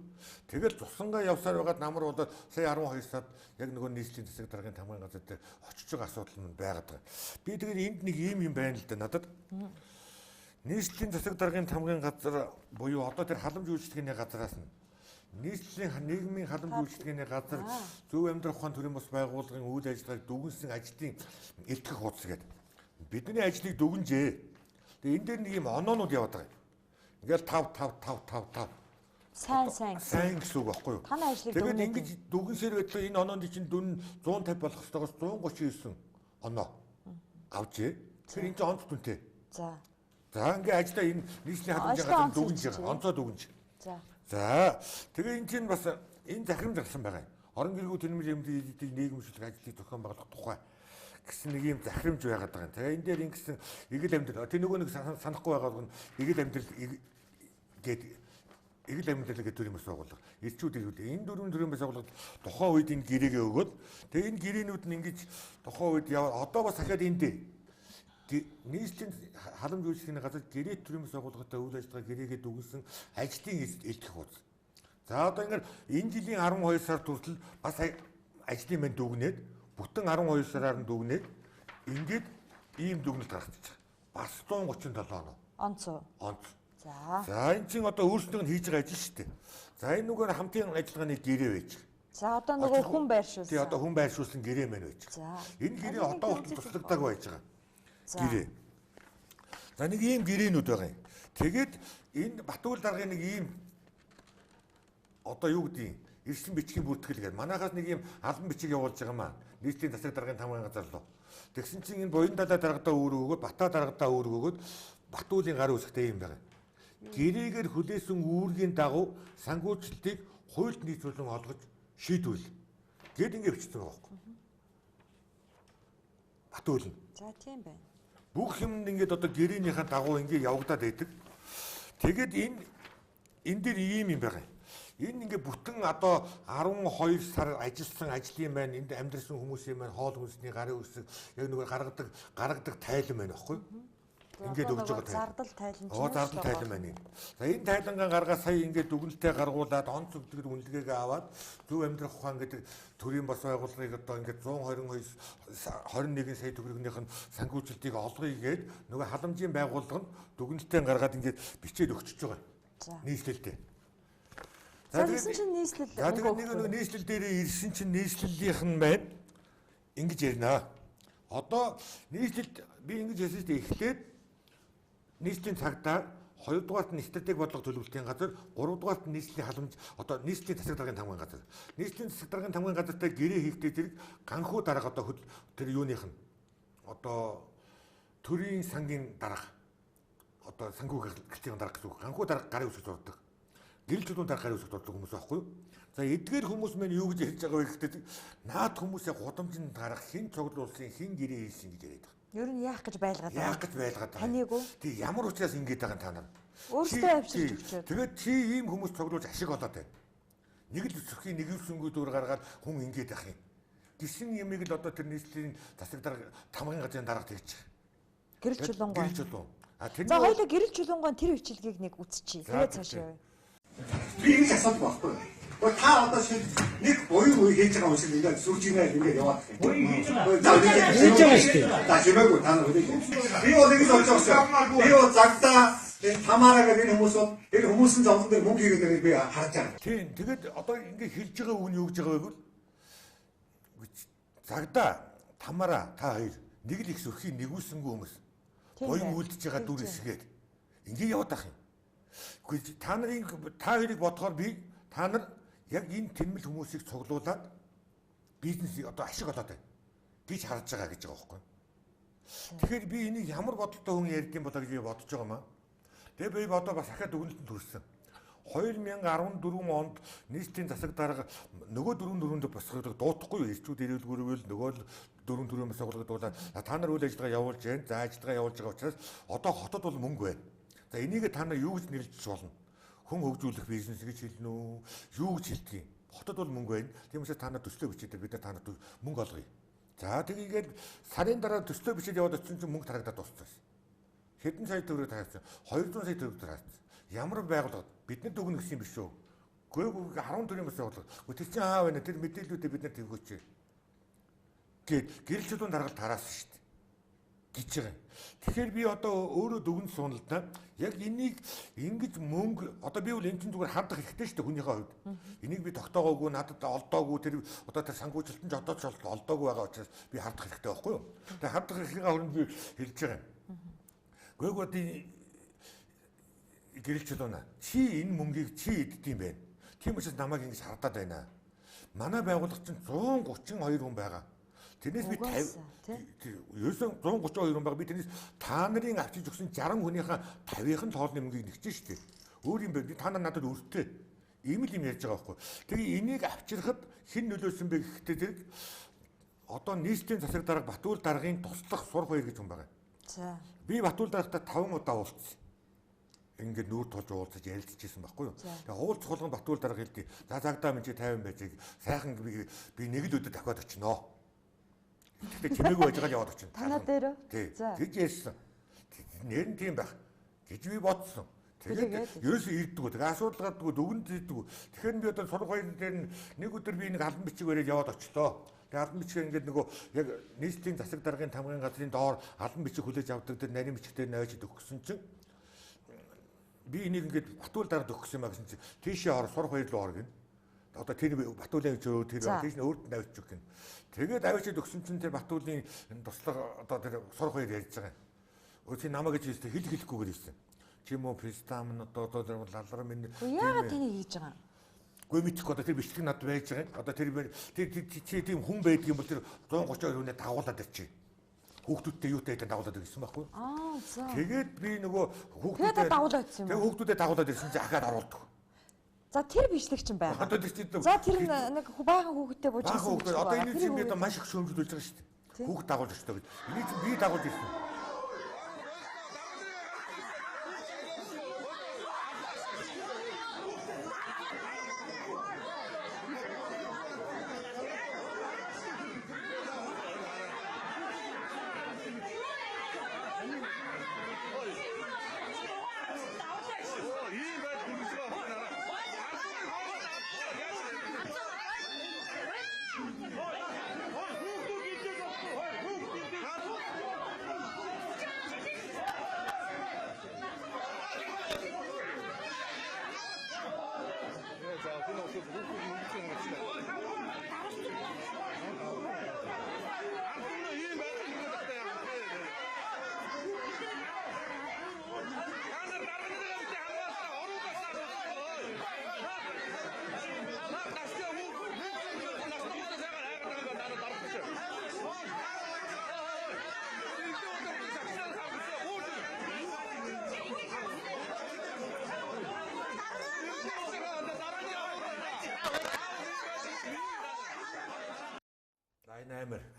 Тэгэл цусангаа явсаар байгаад намар болоод сая 12 сард яг нөгөө нийслэлийн засаг даргын тамгын газар дээр очиж байгаа асуудал нь байгаад байгаа. Би тэгээд энд нэг ийм юм байна л да надад. Нийслэлийн засаг даргын тамгын газар буюу одоо тэр халамж үйлчилгээний газараас нь нийслэлийн нийгмийн халамж үйлчилгээний газар зөв амьдрах ухаан төрийн бус байгууллагын үйл ажиллагааг дүгнсэн ажлын элтгэх хуудас гэдэг. Бидний ажлыг дүгнжээ. Тэгээ энэ дээр нэг юм оноонууд яваад байгаа. Ингээл 5 5 5 5 5 сайн сайн сайн гэсэн үг байхгүй юу? Танай ажлыг дүгнээ. Тэгээд ингэж дүгнсээр байдлаа энэ оноонд чинь дүн 150 болох ёстойгоос 139 оноо авчээ. Тэгэхээр энэ чинь онц дүнтэй. За. За ингээ ажлаа энэ нийслэлийн халамжийн газар дүгнж байгаа. Онцоо дүгнж. За. За тэгээ энэ чинь бас энэ захирамж гарсан байгаа юм. Орон гэргүй тэнэмэл эмнэлгийг нийгэмшүүлэх ажлыг зохион байгуулах тухай гэсэн нэг юм захирамж байгаад байгаа юм. Тэгээ энэ дээр ингэсэн эгэл амьдрал тэр нөгөө нэг санахгүй байгаа нь эгэл амьдрал гээд эгэл амьдрал гэдэг төрийн бас байгууллага. Ирчүүд ирүүд энэ дөрвөн төрийн бас байгууллага тухайн үед энэ гэрээгээ өгөөд тэгээ энэ гэрээнүүд нь ингэж тухайн үед яваа одоо бас дахиад энэ дээр нийслэлийн халамж үйлчилгээний газар гэрээ төрийн бас байгууллагатай үйл ажиллагаа гэрээгээ дүгнсэн ажлын элтгэх хуудас. За одоо ингээд энэ жилийн 12 сард хүртэл бас ажлын мэн дүгнээд бүтэн 12 сараар нь дүгнээд ингээд ийм дүгнэлт гаргачих. Бас 137 оноо. Онц уу? Онц. За. За энэ чинь одоо өөрсдийнх нь хийж байгаа ажил шүү дээ. За энэ нүгээр хамтын ажиллагааны гэрээ байж. За одоо нөгөө хүн байршуулсан. Тий одоо хүн байршуулсан гэрээ мэн байж. За. Энэ гэрээ одоо хүртэл туслагдаагүй байж байгаа. Гэрээ. За нэг ийм гэрээнүүд байгаа юм. Тэгээд энэ Батүйл даргын нэг ийм одоо юу гэдгийг ирсэн бичгийн бүртгэл гэдэг. Манайхаас нэг ийм албан бичиг явуулж байгаа маа. Нийслэлийн засаг даргын тамгын газар руу. Тэгсэн чинь энэ буян далай даргадаа үүрэг өгөөд, Бата даргадаа үүрэг өгөөд Батүлийн гар үсгтэй юм байгаа. Гэрээгээр хүлээсэн үүргийн дагуу санхүүжилтийг хуульд нийцүүлэн олгож шийдвэл гэд ингэ бичсэн байгаа байхгүй. Батүйл нь. За тийм байна. Бүх юм ингээд одоо гэрээнийхээ дагуу ингэ явагдаад байдаг. Тэгээд энэ дээр ийм юм байгаа. Энэ ингээ бүтэн одоо 12 сар ажилласан ажлын маань энд амьдрсан хүмүүсийн маань хоол хүнсний гарын үсэг яг нөгөө гаргадаг тайлан байна байхгүй юу? Ингээд өгж байгаа тайлан. Зардал тайлан чинь. Зардал тайлан байна энэ. За энэ тайлангаа гаргаад сая ингээд дүгнэлтээ гаргуулад онц өгдөг үнэлгээгээ аваад зөв амьдрах ухаан гэдэг төрийн бас байгууллагыг одоо ингээд 122 21 сая төгрөгнийх нь санхүүжилтийг олгоё гээд нөгөө халамжийн байгууллага нь дүгнэлтээ гаргаад ингээд бичээд өгчөж байгаа. За. Нийслэлдээ. За тэгсэн чинь нийслэл. За тэгээд нэг нөгөө нийслэл дээрээ ирсэн чинь нийслэлийнх нь маань ингэж ярина. Одоо нийслэлд би ингэж ярьсан шүү дээ. Эхлээд нийслэлийн цагдаа, хоёрдугаарт нь стратеги бодлого төлөвлөлтийн газар, гуравдугаарт нь нийслэлийн халамж одоо нийслэлийн засаг даргын тамгын газар. Нийслэлийн засаг даргын тамгын газартай гэрээ хийхдээ зэрэг ганхуу дарга одоо тэр юуных нь одоо төрийн сангийн дарга одоо санхүүгийн дарга гэсэн үг. Ганхуу дарга гарын үсэг зурдаг. Гэрэл чулуун дарга гарын үсэг зурдаг хүмүүс байхгүй юу? За эдгээр хүмүүс мань юу гэж ярьж байгаа вэ гэхдээ наад хүмүүсээ гудамжинд гарах хэн цуглуулсан, хэн гэрээ хийсэн гэж яриад байгаа. Ер нь яах гэж байлгаад байгаа. Яах гэж байлгаад байгаа. Таныг уу? Тий ямар учраас ингэж байгаа юм та нар? Өөртөө авчирч өгчөөд. Тэгээд чи ийм хүмүүс цуглуулж ашиг олоод байна. Нэг л зүрхийн нэгвсэнгүү дүр гаргаад хүн ингэж ах юм. Гисэн юмыг л одоо тэр нийслэлийн засаг дарга тамгын газрын дарга тэгж. Гэрэл чулуунгой. Гэрэл чулуун. А тэр За хоёлаа гэрэл чулуунгой тэр бичлэгийг нэг үзчихье. Тэгээд цааш явъя. Би ингэж асуудаг байхгүй юу? Та одоо шил нэг буян үе хийж байгаа юм шиг ингээд сүрж инээ ингээд яваад байна. Буян хийж байгаа. Хийж байгаа шүү дээ. За чимээгүй та нар хүлээж. Би бол ингэж болж байгаа шүү. Би бол загдаа энэ Тамараа гэдэг энэ хүмүүс бол энэ хүмүүсийн зовлон дээр мөнгө хийгээд байгааг би харж байгаа. Тийм. Тэгээд одоо ингээд хэлж байгаа үг нь юу гэж байгаа вэ гэвэл загдаа Тамараа та хоёр нэг л их сөрхийн нэгүүлсэнгүй хүмүүс. Буян үлдэж байгаа дүр эсгээд ингээд яваад ах юм. Үгүй та нарын та хоёрыг бодохоор би та нар яг энэ тэнмэл хүмүүсийг цуглуулад бизнесийг одоо ашиг олоод байна гэж харж байгаа гэж байгаа байхгүй. Тэгэхээр би энийг ямар бодолтой хүн ярьд юм болоо гэж би бодож байгаа юм аа. Тэгээ би бодоо бас ахаад дүгнэлтэнд хүрсэн. 2014 онд нийтийн засаг дарга нөгөө дөрвөн дөрөнд босгодог дуутахгүй ирчүүд ирэлгүүрвэл нөгөө л дөрвөн төрийн бас байгууллагад та нар үйл ажиллагаа явуулж байна. За ажиллагаа явуулж байгаа учраас одоо хотод бол мөнгө байна. За энийг та нар юу гэж нэрлэж болно? Хүн хөгжүүлэх бизнес гэж хэлнэ үү? Юу гэж хэлдэг юм? Хотод бол мөнгө байна. Тийм учраас та нар төслөө бичээд бид нар та нарт мөнгө олгоё. За тэгээд сарын дараа төслөө бичээд яваад очсон чинь мөнгө тарагдаад дууссан. Хэдэн сая төгрөг тарагдсан? 200 сая төгрөг тарагдсан. Ямар байгууллага бид нар дүгнэ гэсэн юм биш үү? Гүй 10 төрлийн бас байгууллага. Тэр чинь хаа байна? Тэр мэдээллүүдээ бид нар тэгвэч. Гээд гэрэл чулуун даргалт тараасан шүү дээ. Гэж байгаа. Тэгэхээр би одоо өөрөө дүгнэ суuna л да. Яг энийг ингэж мөнгө одоо би бол эн чинь зүгээр хандах хэрэгтэй шүү дээ хүнийхээ хувьд. Энийг би тогтоогоогүй, надад олдоогүй, тэр одоо тэр санхүүжилтэн ч одоо ч олдоогүй байгаа учраас би хардах хэрэгтэй байхгүй юу? Тэгээ хардах эрхийнхээ хөрөнд би хэлж байгаа юм. Гүйг одоо гэрэл чулууна. Чи энэ мөнгийг чи иддэг юм байна. Тийм учраас намайг ингэж хардаад байна. Манай байгууллага чинь 132 хүн байгаа. Тэрнээс би 50 ерөөсөн 132 хүн байгаа. Би тэрнээс та нарын авчиж өгсөн 60 хүнийхээ 50-ын тоолны мөнгийг нэгчээ шүү дээ. Өөр юм байна. Та нар надад өртөө. Ийм л юм ярьж байгаа байхгүй. Тэгээ энийг авчирхад хэн нөлөөсөн бэ гэхдээ зэрэг одоо нийтийн засаг дарга Батүр даргын туслах сур хоёр гэж хүн байгаа. За. Би Батүр даргатай 5 удаа уулзсан. Ингээд нүүр тулж уулзаж ярилцчихсэн байхгүй юу. Тэгээ уулзах болгонд Батүр дарга хэлдэг. За загдаа минь чи 50 байж сайхан би нэг л өдөр дахиад очиноо. Тэгэхдээ чимээгүй байж байгаа л яваад очино. Танаа дээр үү? За. Гэж ярьсан. Нэр нь тийм байх гэж би бодсон. Тэгээд ерөөсөө ирдэггүй. Тэгээ асуудал гардаггүй, дүгнэлт хийдэггүй. Тэгэхээр би одоо сург хоёр дээр нэг өдөр би нэг албан бичиг бариад яваад очлоо. Тэгээ албан бичгээр ингээд нөгөө яг нийтийн засаг даргын тамгын газрын доор албан бичиг хүлээж авдаг дээр нарийн бичиг дээр навж өгсөн чинь би энийг ингээд Батүр даргад өгөх гэсэн юм а гэсэн чинь тийшээ ор сург хоёр руу ор гин. Одоо тэр Батүлийн чөө тэр тийш нь өөрт навч өгөх гин. Тэгээд авчид өгсөн чинь тэр Батүлийн туслах одоо тэр сург хоёр ярьж байгаа юм. Өө чи намайг гэж хэлсэн хэл хэлэхгүйгээр хэлсэн. Чи мө фестам нь одоо тэр лалар минь яагаад тэнийг хийж байгаа юм? Гүй мэдэхгүй одоо тэр бичлэг надад байж байгаа юм. Одоо тэр чи тийм хүн байдаг юм бол тэр 132 хүнээ дагуулад ирчихье. Хүүхдүүдтэй юутай гэдэг дагуулад ирсэн байхгүй. Аа за. Тэгээд би нөгөө хүүхдүүдээ дагуулад ирсэн юм. Тэгээд хүүхдүүдээ дагуулад ирсэн чи ахаад оруулдаг. За тэр бичлэг чинь байгаа. Одоо тэр чинь за тэр нэг баахан хүүхдтэй бууж ирсэн. Одоо энэ чинь би одоо маш их шүүмжлүүлж байгаа шүү дээ. Хүүхд дагуулж өчтөө гэж. Энийг чинь би дагуулж ирсэн.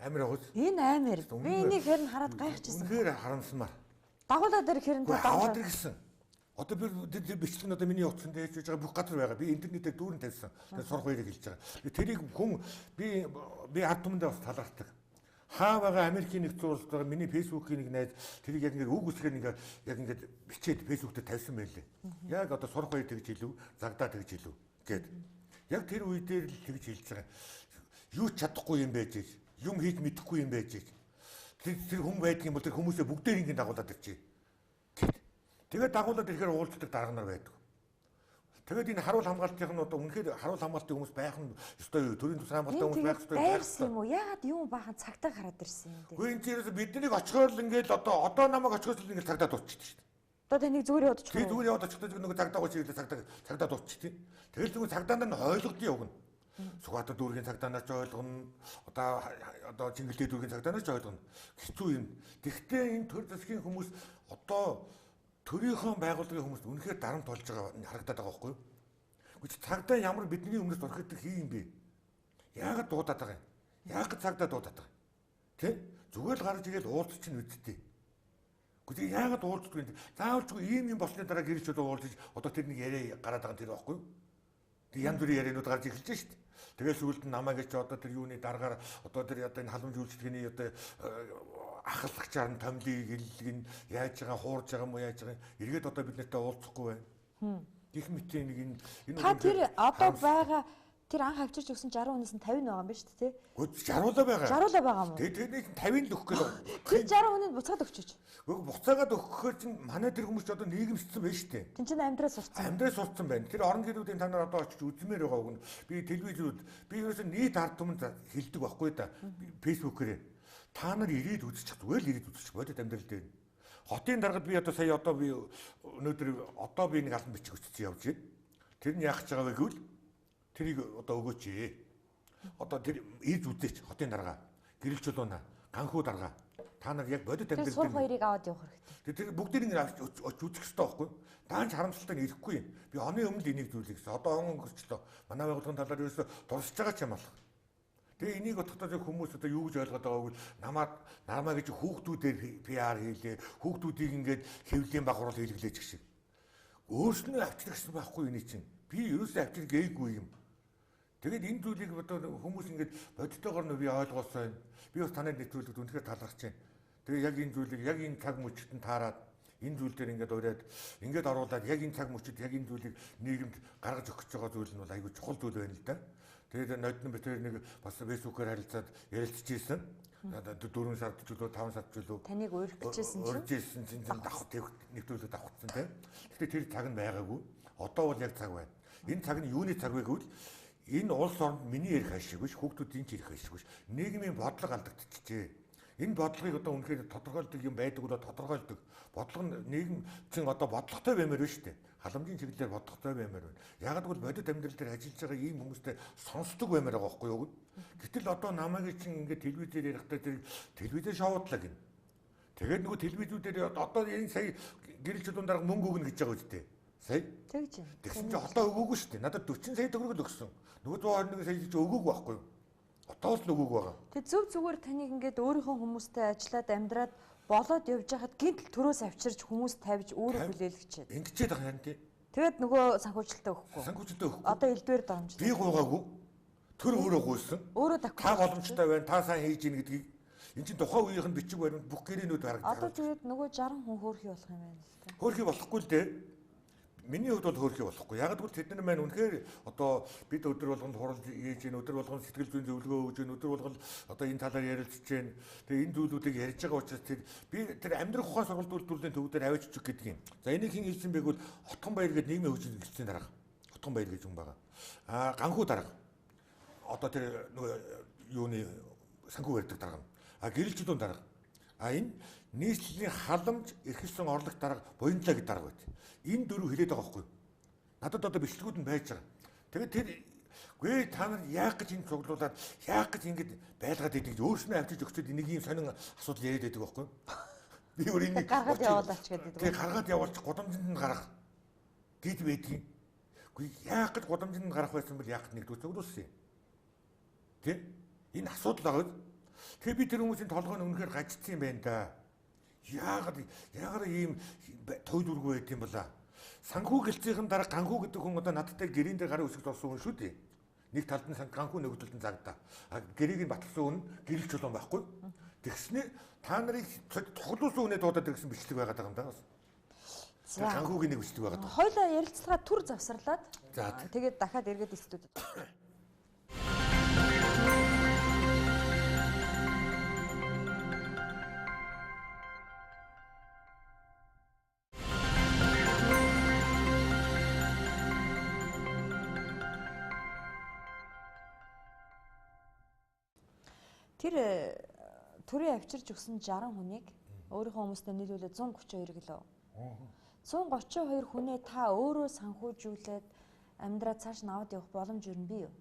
Амар явах. Энэ амар. Би энийг хэрн хараад гайхчихсан. Үнэхээр харамсмаар. Дагуулаад ирэх хэрн та дагуулад ирсэн. Одоо би тэр бичлэг нь одоо миний утсан дээр хийж байгаа бүх газар байгаа. Би интернетээр дүүрэн тавьсан. Тэр сурх хоёрыг хэлж байгаа. Тэрийг хүн би ард түмэндээ бас талархдаг. Хаа байгаа Америкийн нэгдсэн улсад байгаа миний фэйсбүүкийн нэг найз тэрийг яг ингээд үг үсгээр ингээд яг ингээд бичээд фэйсбүүк дээр тавьсан байлээ. Яг одоо сурх хоёр тэгж хэлв, загдаа тэгж хэлв гэд. Яг тэр үе дээр л тэгж хэлж байгаа. Юу ч чадахгүй юм байж гэж. Юм хийж мэдэхгүй юм байж гэж. Тэр хүн байдаг юм бол тэр хүмүүсээ бүгдээр ингэ дагуулад ирчихье. Тэгээд дагуулад ирэхээр уулздаг дарга нар байдаг. Тэгээд энэ харуул хамгаалтынх нь одоо үнэхээр харуул хамгаалтын хүмүүс байх нь ёстой юу? Төрийн тус хамгаалтай хүмүүс байх ёстой юу? Байрсан юм уу? Яагаад юм баахан цагтаа хараад ирсэн юм бэ? Үгүй энэ чинь биднийг очихоор л ингээл одоо намайг очихоос л ингээл цагдаа дуусчихдаг шүү дээ. Одоо таныг зүгээр яваад очих. Тэгээ зүгээр яваад очихдоо нөгөө цагдаа гооч ирлээ цагдаа дуудчих тийм. Тэгэл зүгээр цагдаа нар ойлгодсон явгна. Сүхбаатар дүүргийн цагдаа нар ч ойлгоно. Одоо Чингэлтэй дүүргийн цагдаа нар ч ойлгоно. Хэцүү юм. Тэгвэл энэ төр засгийн хүмүүс одоо төрийнхөө байгууллагын хүмүүс үнэхээр дарамт болж байгаа харагдаад байгаа байхгүй юу? Гэхдээ цагдаа ямар бидний өмнөөс дурхдаг хий юм бэ? Яагаад дуудаад байгаа юм? Яагаад цагдаа дуудаад байгаа юм? Тэ? Зүгээр л гарч ирээд уулзч чинь үсттэй. Гэхдээ яагаад уулздгүй юм? Заавалчгүй ийм юм болсны дараа гэрч одоо уулзаж одоо тэр нэг яриа гараад байгаа юм тэр байхгүй юу? Тэг янз бүрийн ярианууд гарч эхэлж шít. Тэгэл сүүлд нь намайг ч одоо тэр юуны дараагаар одоо тэр одоо энэ халамж үйлчлэгээний одоо ахлагчаар нь томлыг хэллэг нь яаж байгаа хуурж байгаа юм уу яаж байгаа юм эргээд одоо бид нартай уулзахгүй байна. Гэх мэт нэг энэ та тэр одоо байгаа тэр анх авчирч өгсөн 60 хүнээс нь 50 байгаа юм байна шүү дээ, тий? Үгүй 60-уулаа байгаа. 60-уулаа байгаа юм уу? Тэгээ тэрний 50-ыг л өгөх гээд. Тэр 60 хүнийг буцаад өгчөөч. Үгүй буцаагаад өгөхөөр чинь манай тэр хүмүүс ч одоо нийгэмссэн байна шүү дээ. Тин чинь амьдраа сурцсан. Амьдраа сурцсан байна. Тэр орон гэрүүдийн та нар одоо очиж үзмээр байгаа үг нь. Би телевизүүд би ерөөсөө нийт ард түмэнд хэлдэг байхгүй да. Фэйсбүүкээр та нар ирээд үзчих зүгээр л ирээд үзчих бодит амьдрал дээр. Хотын даргад би одоо сая одоо би өнөөдөр одоо би нэг албан бичиг өчсөн явж байна. Тэр нь яах гэж байгаа вэ гэвэл тэрийг одоо өгөөч ээ. Одоо тэр ирж үзээч хотын дарга, гэрэл чулууна, ганхуу дарга. Та нар яг бодит амьдрал дээр сурх хоёрыг аваад явах хэрэгтэй. Тэр бүгдийг ингэ авч очиж үзэх хэрэгтэй байхгүй юу? Даанч харамсалтай нь ирэхгүй юм. Би оны өмнө л энийг зүйлээ гэсэн. Одоо он өнгөрчлөө. Манай байгууллагын талаар ерөөсө дурсаж байгаа ч юм алах. Тэгээ энийг бодохдоо зөв хүмүүс одоо юу гэж ойлгоод байгааг нь намаа гэж хүүхдүүдээр PR хийлээ. Хүүхдүүдийг ингээд хэвлэлийн багварл хийлгэлээ ч гэх шиг. Өөрснөө авчирх гэсэн байхгүй эний чинь. Би ерөөсөө авчир гээгүй юм. Тэгээд энэ зүйлийг одоо хүмүүс ингээд бодтойгоор нь би ойлгоосон. Би бас танай нэвтрүүлэгт үнэхээр талархаж байна. Тэгээ яг энэ зүйлийг яг энэ цаг мөчт нь таарад энэ зүйл дээр ингээд уриад ингээд оруулаад яг энэ цаг мөчид яг энэ зүйлийг нийгэмд гаргаж өгөх гэж байгаа зүйл нь бол айгүй чухал зүйл байна л да. Тэгээд нодон битэр нэг бас фэйсбүүкээр харилцаад ярилцж ийсэн. 4 сард ч үлээ 5 сард ч үлээ таныг урих гэжсэн чинь урьж исэн чинь давх нэвтрүүлэг давхцсан тийм. Гэхдээ тэр цаг нь байгаагүй. Одоо бол яг цаг байна. Энэ цаг нь юуны цаг вэ гэвэл энэ улс оронд миний ярих ашиг биш, хүүхдүүдийн ч ярих ашиг биш. Нийгмийн бодлого алдагдчихжээ. Энэ бодлогыг одоо үнэхээр тодорхойлдог юм байдаг бол тодорхойлдог. Бодлого нь нийгэм чинь одоо бодлоготой баймаар байна шүү дээ. Халамжийн чиглэлээр бодлоготой баймаар байна. Яг л бодит амьдрал дээр ажиллаж байгаа ийм хүмүүстэй сонсдог баймаар байгаа байхгүй юу? Гэтэл одоо намайг чинь ингээд телевизээр ярихдаа тэр телевизээр шоудлаа гин. Тэгээд нөгөө телевизүүдээр одоо энэ сая гэрэл чулуун дарга мөнгө өгнө гэж байгаа үстэй. Сая. Тэгж юм. Тэгсэн чинь одоо өгөөгүй шүү дээ. Надад 40 сая төгрөг л өгсөн. Нөгөө 121 сая чи өгөөгүй байхгүй юу? Одоо л нөгөөг байгаа. Тэг зөв зүгээр таныг ингээд өөрийнхөө хүмүүстэй ажиллаад амьдраад болоод явж байхад гинтл төрөөс авчирч хүмүүс тавьж өөрөө хүлээлгчээд. Ингэчээд байгаа юм тий. Тэгээд нөгөө санхүүжилтээ өгөхгүй. Санхүүжилтээ өгөхгүй. Одоо элдвэр дарамжлаа. Би гуйгаагүй. Тэр өөрөө гуйсан. Өөрөө давхар. Та боломжтой байна. Та сайн хийж ийн гэдгийг эн чинь тухайн үеийнх нь бичиг баримт бүх гэрээнүүд харагдаж. Одоо тэгээд нөгөө 60 хүн хөөрхий болох юм байна л та. Хөөрхий болохгүй л дээ. Миний хувьд бол хөөрхий болохгүй. Яг гэвэл тэд нар маань үнэхээр одоо бид өдөр болгонд хурал хийж гин, өдөр болгонд сэтгэл зүйн зөвлөгөө өгж гин, өдөр болгон одоо энэ талаар ярилцж гин. Тэгээ энэ зүйлүүдийг ярьж байгаа учраас тэр би тэр амьдрах ухаан сургалт үйлдвэрлэлийн төв дээр аваач өчг гэдэг юм. За энийг хэн хэлсэн бэ гэвэл Отгон Баяр гэдэг нийгмийн хөгжлийн хэлтсийн дарга. Отгон Баяр гэж хүн байгаа. Аа Ганхүү дарга. Одоо тэр нөгөө юуны санхүү барьдаг дарга. А гэрэл чулуун дарга. А энэ нийслэлийн халамж эрхэлсэн орлогт дарга Буянлаа гэдэг дарга байт. Энэ дөрөв хэлээд байгаа байхгүй юу? Надад одоо бичлэгүүд нь байж байгаа. Тэгээд тэр үгүй та нар яах гэж энэ цуглуулад яах гэж ингэж байлгаад идэг гэж өөрснөө авчиж өгчөөд энийг ийм сонин асуудал яриад байдаг байхгүй юу? Би өөр энийг гаргаад явуулаач гэдэг. Тэгээ гаргаад явуулчих гудамжинд нь гаргах гэд байдгийг. Үгүй яах гэж гудамжинд нь гарах байсан бол яах гэж нэгдүгээр цуглуулсан юм. Тэ? Энэ асуудал байгаа. Тэгээ би тэр хүмүүсийн толгой нь үнэхээр гажицсан юм байна да. Яагаад ийм той дүргүй байд юм болаа. Санхүү гэлцийнхэн дараа Ганхүү гэдэг хүн одоо надтай гэрийн дээр гарын үсгэж болсон хүн шүү дээ. Нэг талд нь Ганхүү, нөгөө талд нь Загдаа. А гэрээг нь баталсан хүн гэрэл чулуун байхгүй. Тэгснэ та нарыг цуглуулсан хүнээ дуудаад ирсэн бичлэг байгаад байгаа юм да. За Ганхүүгийн нэг бичлэг байгаад байгаа. Хоёлаа ярилцлага түр завсарлаад тэгээд дахиад эргээд студид. Тэр төрийн авчирч өгсөн 60 хүнийг өөрийнхөө хүмүүстэй нийлүүлээд 132 гэлөө. 132 хүнээ та өөрөө санхүүжүүлээд амьдраа цааш нь аваад явах боломж юу бий юу?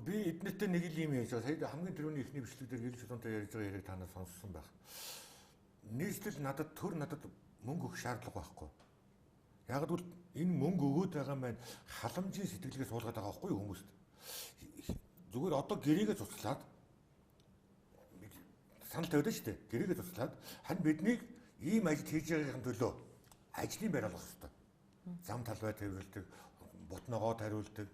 Би эднэртэй нэг л юм ярьж байгаа. Сая хамгийн түрүүний эхний бичлэг дээр Гэрэл Чулуунтай ярьж байгаа яриаг та нар сонссон байх. Нийслэл надад төр надад мөнгө өгөх шаардлага байхгүй. Яг л энэ мөнгө өгөөд байгаа маань халамжийн сэтгэлгээ суулгаад байгаа байхгүй юу хүмүүст. Зүгээр одоо гэрээгээ цуцлаад санал тавиад шүү дээ. Гэрээгээ цуцлаад харин биднийг ийм ажил хийж байгаагийн төлөө ажлын байр олгох хэрэгтэй. Зам талбай тавиулдаг, бут ногоо тариулдаг.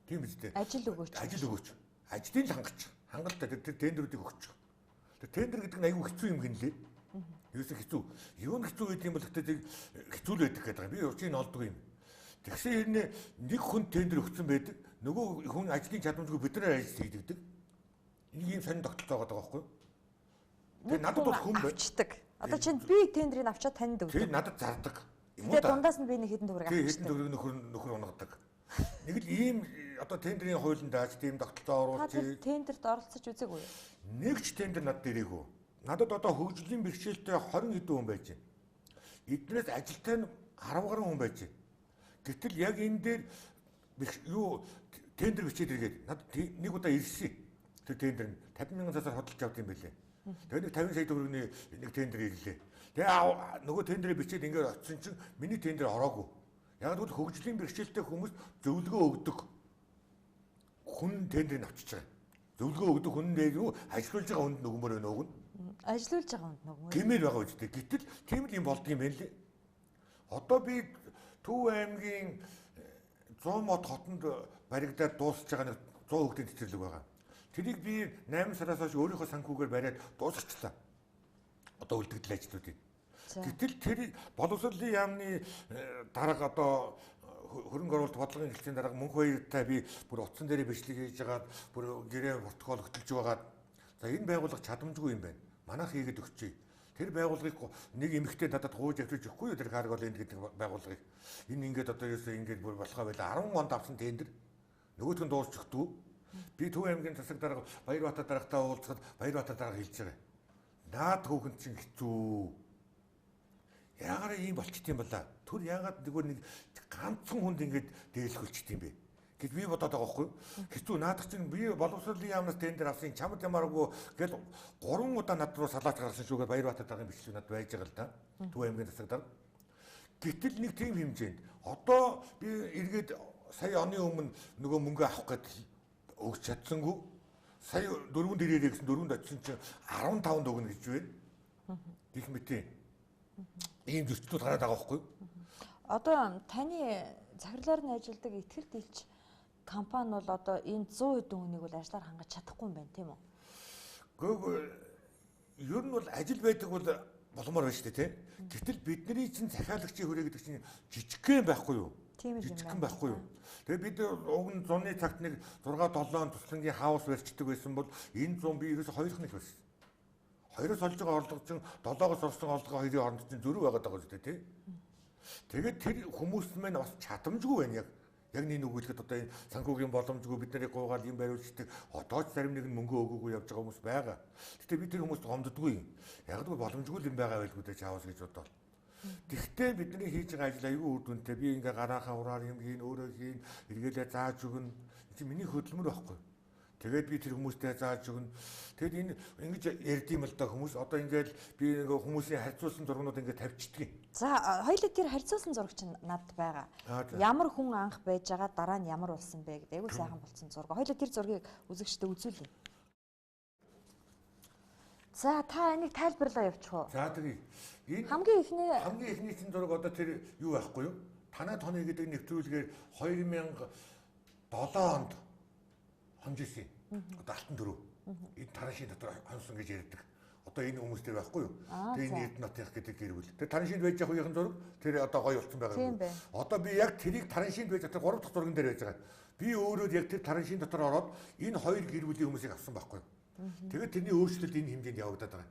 Тийм биз дээ. Ажил өгөөч. Ажил өгөөч. Ажлыг л хангач. Хангалтай тэр тендерүүдийг өгч. Тэр тендер гэдэг нь айгүй хэцүү юм гинлээ. Юусэн хэцүү. Юу нь хэцүү гэдэг юм бол гэхдээ хэцүү л байдаг гэдэг юм. Би учрыг нь олдгүй юм. Тэгсэн хэрнээ нэг хүн тендер өгсөн байдаг. Нөгөө хүн ажлын чадамжгүй биднээр ажил хийдэг. Нэг юм сонин тогтолцоо байгаа байхгүй юу? Тэгээ надад бол хүн авчдаг. Одоо чинь би тендрийг авчаад танд өгдөг. Тэр надад зардаг. Тэгээ дундаас нь би нэг хэдэн төгрөг авчдаг. Хэдэн төгрөг нөхөр унагадаг. Нэг л ийм одоо тендрийн хуулинд дааж тийм тогтолцоо оруулж тендерт оролцож үзээгүй юу? Нэг ч тендер надад ирээгүй. Надад одоо хөгжлийн бэрхшээлтэй 20 хэдэн хүн байж байна. Эднээс ажилтай нь 10 гаруй хүн байж байна. Гэтэл яг энэ дээр юу тендер бичээд иргээд надад нэг удаа ирсэн. Тэр тендер нь 50 мянган цасаар хөдөлж авд юм байлээ. Тэгээ нэг 50 сая төгрөгийн нэг тендер ирлээ. Тэгээ нөгөө тендерээ бичээд ингээд очисон чинь миний тендер ороогүй. Яг л хөгжлийн бэрхшээлтэй хүмүүс зөвлөгөө өгдөг хүн тендрийг авчиж байгаа. Зөвлөгөө өгдөг хүн дээр юу ажилуулж байгаа хүнд нөгмөр байна уг нь. Ажилуулж байгаа хүнд нөгмөр. Гэмээр байгаа үстэй. Гэтэл тийм л юм болдго юм байна лээ. Одоо би Төв аймгийн 100 мод хотонд баригдаад дуусч байгаа нэг 100 хүүхдийн цэцэрлэг байгаа. Тэрийг би 8 сараас хойш өөрийнхөө санхүүгээр бариад дуусгачлаа. Одоо үлдэгдэл ажлуудыг. Гэтэл тэр боловсролын яамны дарга одоо хөрөнгө оруулалт бодлогын хэлтсийн дарга Мөнхбаяртай би бүр утсан дээрээ бичлэг хийж хагаад бүр гэрээ протокол хөтөлж байгаад за энэ байгууллага чадамжгүй юм байна. Манайх хийгээд өгчээ. Тэр байгууллагыг нэг эмэгтэй надад гуйж авчиж өгөхгүй юу тэр Карголинд гэдэг байгууллагыг. Энэ ингээд одоо ерөөсөө ингээд бүр болохоо байла 10 онд авсан тендер нөгөөх нь дуусч өгдөө. Би Төв аймгийн засаг дарга Баярбаатар даргатай уулзахад Баярбаатар дарга хэлж байгаа. Наад хүүхэнд чинь хэцүү. Яагаар ийм болчт юм болаа? Түр яагаад зүгээр нэг ганцхан хүнд ингээд дээрлэхүүлчт юм бэ гэж би бодоод байгаа байхгүй юу? Хэцүү наадах чинь би боловсролын яамнаас тендер авсан чамд ямааргүй гэл 3 удаа над руу салаач гаргасан шүүгээр Баярбаатар даргын бичлэг над байж байгаа л да. Төв аймгийн засаг дарга. Гэтэл нэг тийм хэмжээнд одоо би эргээд сая оны өмнө нөгөө мөнгө авах гээд өгч чадсангүй. Сая 4-нд ирээрэй гэсэн 4-нд очисон чинь 15-нд өгнө гэж байна. Гэх мэт ийм зөрчлүүд гараад байгаа байхгүй юу? Одоо таны захирлаар нь ажилладаг ихтгэл дийлч компани бол одоо энэ 100 хэдэн хүнийг бол ажиллаар хангаж чадахгүй юм байна, тийм үү? Гэхдээ ер нь бол ажил байдаг бол боломоор байна шүү дээ, тийм. Гэтэл бидний чинь захиалагчийн хүрээ гэдэг чинь жижигхэн байхгүй юу? Жижигхэн байхгүй юу? Тэгээ бид уг нь зуны цагт нэг 6 7 туслангийн хаус барьчдаг байсан бол энэ зун би ерөөсө хоёрх нэг байсан. Хоёроос олж байгаа орлого чинь 7-оос олсон орлогын хоёрын хооронд чинь зөрүү байгаад байгаа шүү дээ, тийм. Тэгээд тэр хүмүүс маань бас чадамжгүй байна яг. Яг нэг үг хэлэхэд одоо энэ санхүүгийн боломжгүй бид нарыг гуйгаал юм бариулждаг. Одоо ч зарим нэг нь мөнгө өгөөгүй явж байгаа хүмүүс байгаа. Гэтэ би тэр хүмүүст гомддоггүй юм. Яг л боломжгүй юм байгаа байлгүй дээ чаавас гэж бодоол. Тэгвэл бидний хийж байгаа ажил аюул үр дүнтэй. Би ингээ гараахаа ураар юм хийн, өөрөө хийн, эргээлээ зааж өгнө. Энэ чинь миний хөдөлмөр байхгүй. Тэгээд би тэр хүмүүстэй зааж өгнө. Тэгэд энэ ингэж ярьд юм л да хүмүүс. Одоо ингээл би нэг хүмүүсийн харьцуулсан зургнууд ингээ тавьчихдаг. За хоёулаа тэр харьцуулсан зураг чинь надад байгаа. Ямар хүн анх байж байгаа дараа нь ямар болсон бэ гэдэг айгүй сайхан болсон зураг. Хоёулаа тэр зургийг үзэгчдэд үзүүлье. За та энийг тайлбарлаа явуучих уу? За тэгье. Энэ хамгийн эхний чинь зураг одоо тэр юу байхгүй юу? Танай тооны гэдэг нэвтрүүлгээр 2007 онд хонж исэн. Одоо алтан дөрөв. Энэ тараншийн дотор хонсон гэж ярьдаг. Одоо энэ хүмүүс тэр байхгүй юу? Тэгээ энэ Эрдэнэтийнх гэдэг гэр бүл. Тэр тараншинд байж байгаа үеийнхэн зураг тэр одоо гоё болсон байгаа юм. Одоо би яг тэрийг тараншинд байж тэр 3 дахь зурган дээр байж байгаа. Би өөрөө яг тэр тараншийн дотор ороод энэ хоёр гэр бүлийн хүмүүсийг авсан байхгүй юу? Тэгээд тэрний өөрчлөлт энэ хэмжээнд явагдаад байгаа.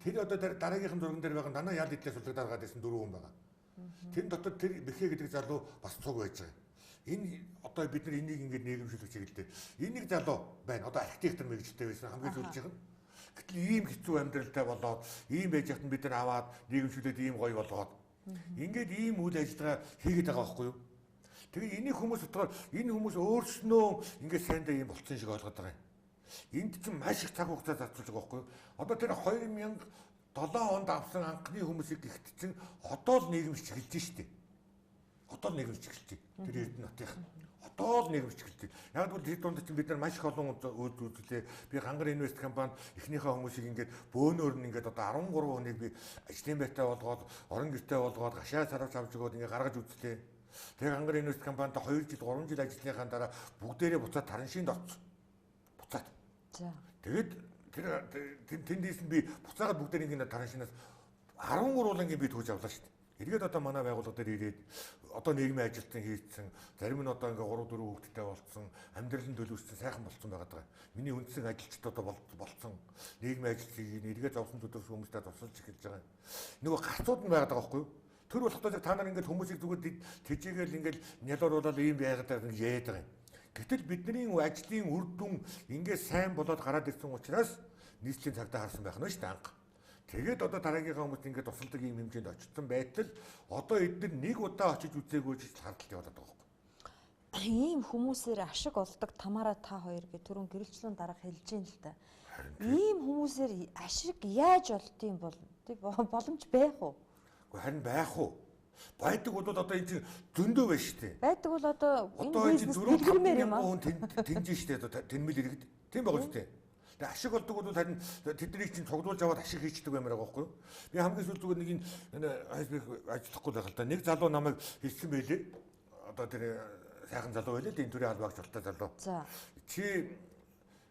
Тэр одоо дараагийнхан зурган дээр байгаа дандаа ял идлээ сулрагдаад гараад ирсэн дөрвөн хүн байгаа. Тэр дотор тэр Бэхэ гэдэг залуу бас цуг байж байгаа. Энэ одоо бид нар энийг ингээд нийгэмшүүлэх чиглэлээр энэ нэг залуу байна. Одоо архитектор мэргэжилтэй байсан хамгийн сүүлчийнх нь. Гэтэл ийм хэцүү амьдралтай болоод ийм байж хат бид нар аваад нийгэмшүүлээд ийм гоё болгоод Ингээд ийм үйл ажиллагаа хийгээд байгаа байхгүй юу? Тэгээ энийг хүмүүс бодохоор энэ хүмүүс өөрснөө ингээд сайндаа ийм болцсон шиг ойлгоод байгаа юм. Энд чинь маш их цаг хугацаа зарцуулж байгаа байхгүй юу? Одоо тэр 2007 онд авсан анхны хүмүүсийг гихт чинь одоо л нийгэмшиж эхэлж штэ. Одоо л нийгэмшиж эхэлж. Тэр Эрдэнэ хотынх. Одоо л нийгэмшиж эхэлж. Яг гэвэл тэр дунд чинь бид нар маш их олон үйл үзлээ. Би Гангар Инвест компанид эхнийхээ хүмүүсийг ингээд бөөнөр нь ингээд одоо 13 хүнийг би ажлын байртай болгоод, орон гэртэй болгоод, гашаа саравч авч өгөөд ингээд гаргаж үзлээ. Тэгээ Гангар Инвест компанид 2 жил, 3 жил ажилласныхаа дараа бүгдээрээ буцаад Тараншинд орсон. Буцаад. За. Тэгээд тэр тэндээс нь би буцаагаад бүгдээрийг ингээд Тараншинаас 13 улангийн би түүж авлаа шүү дээ. Эргээд одоо манай байгууллага дээр ирээд одоо нийгмийн ажилтан хийцэн, зарим нь одоо ингээ 3 4 хүүхэдтэй болцсон, амьдрал нь төлөвшсөн, сайхан болцсон байгаа даа. Миний үндсэн ажилчид одоо болцсон, нийгмийн ажилтныг эргээд зовсон төдөрсөн хүмүүстэй тусалж эхэлж байгаа. Нөгөө гарцууд нь байгаад байгаа байхгүй юу? Тэр болохдоо та нар ингээд хүмүүсийг зүгээр тэжээгээл ингээд нялууруулаад ийм байгаад байгаа гэж яад байгаа юм. Гэтэл бидний ажлын үр дүн ингээд сайн болоод гараад ирсэн учраас нийслэлийн цагдаа харсан байх нь шүү дээ анх. Тэгээд одоо дараагийнхаа хүмүүст ингээд тусалдаг ийм хэмжээнд очсон байтал одоо эдгээр нэг удаа очиж үзээгүй ч хардалт явуулаад байгаа байхгүй. Ийм хүмүүсээр ашиг олдог Тамара та хоёр гэх түрүүн гэрэлчлэн дарга хэлж гин л та. Ийм хүмүүсээр ашиг яаж олдсон бол тэг боломж байх уу? Харин байх уу? Байдаг бол одоо энэ чинь зөндөө байна шүү дээ. Байдаг бол одоо энэ бизнес дэлгэрмээр юм аа. Хүн тэнж шүү дээ. Тэнмэл иргэд. Тийм байгаа шүү дээ. Тэгээ ашиг олдог бол харин тэднийг чинь цуглуулж аваад ашиг хийчдэг баймаар байгаа байхгүй юу? Би хамгийн сүүлд зүгээр нэг энэ ажиллахгүй байх л да. Нэг залуу намайг хэлсэн байлээ. Одоо тэр сайхан залуу байлээ л энэ төрийн албаагч болтой залуу. За. Чи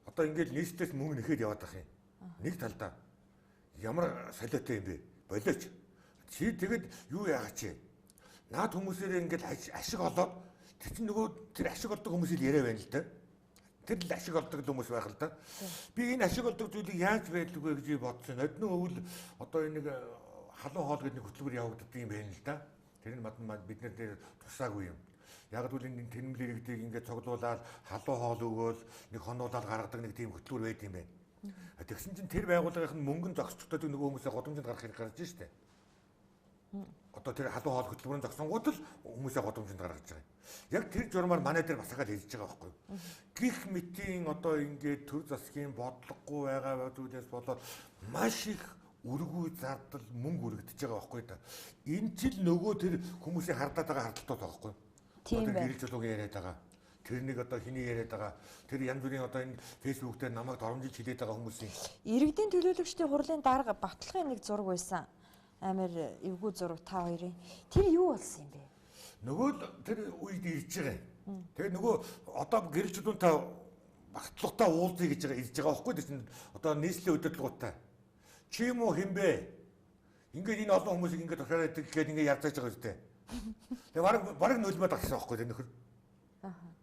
одоо ингээд нийслэлээс мөнгө нэхэд яваад байх юм. Нэг талдаа ямар солиотой юм бэ? Болооч. Чи тэгэд юу яагач вэ? Наад хүмүүсээрээ ингээд ашиг олоод тэр чинь нөгөө тэр ашиг олдог хүмүүсийг яриа байна л да. Тэр л ашиг олдог хүмүүс байх л да. Би энэ ашиг олдог зүйлийг яаж байдаг вэ гэж бодсон. Одны өвөл одоо энэ нэг халуун хоол гэдэг нэг хөтөлбөр явагддаг юм байна л да. Тэр нь мадан бид нар дээр тусаагүй юм. Яг л энэ тэнмэл иргэдийг ингээд цуглуулаад халуун хоол өгөөл нэг хонуулаад гаргадаг нэг тийм хөтөлбөр байд юм байна. Тэгсэн чинь тэр байгууллагын мөнгөн зогсчтой нөгөө хүмүүсээ годомжинд гаргах хэрэг гарч штэ. Одоо тэр халуун хоол хөтөлбөрийн зогсонгууд л хүмүүсээ годомжинд гаргаж байгаа юм. Яг тэр журмаар манай дээр бас хагаад хэлж байгаа байхгүй юу. Гих мэтийн одоо ингээд төр засгийн бодлогогүй байгаа зүйлээс болоод маш их өргүү зардал мөнгө өргөдөж байгаа байхгүй да. Энэ чил нөгөө тэр хүмүүсийн хардаад байгаа хардталтууд байгаа байхгүй юу. Тийм байна. Гэрэл чулуугийн яриад байгаа. Тэр нэг одоо хиний яриад байгаа. Тэр янз бүрийн одоо энэ Facebook дээр намайг доромжилж хилээд байгаа хүмүүсийн Иргэдийн төлөөлөгчдийн хурлын дарга Баталгын нэг зураг байсан. Амар эвгүй зураг та хоёрын. Тэр юу болсон юм бэ? Нөгөө л тэр үед ирж байгаа юм. Тэгээ нөгөө одоо гэрэл чулуунтай багтлуутай уулзъя гэж байгаа ирж байгаа байхгүй тэр чинь одоо нийслэлийн удирдлагуудтай. Чи юм уу хин бэ? Ингээд энэ олон хүмүүсийг ингээд тушаараад гээд ингээд явцааж байгаа үстэй. Тэгээ бараг нөлмөд гарсан байхгүй тэр нөхөр.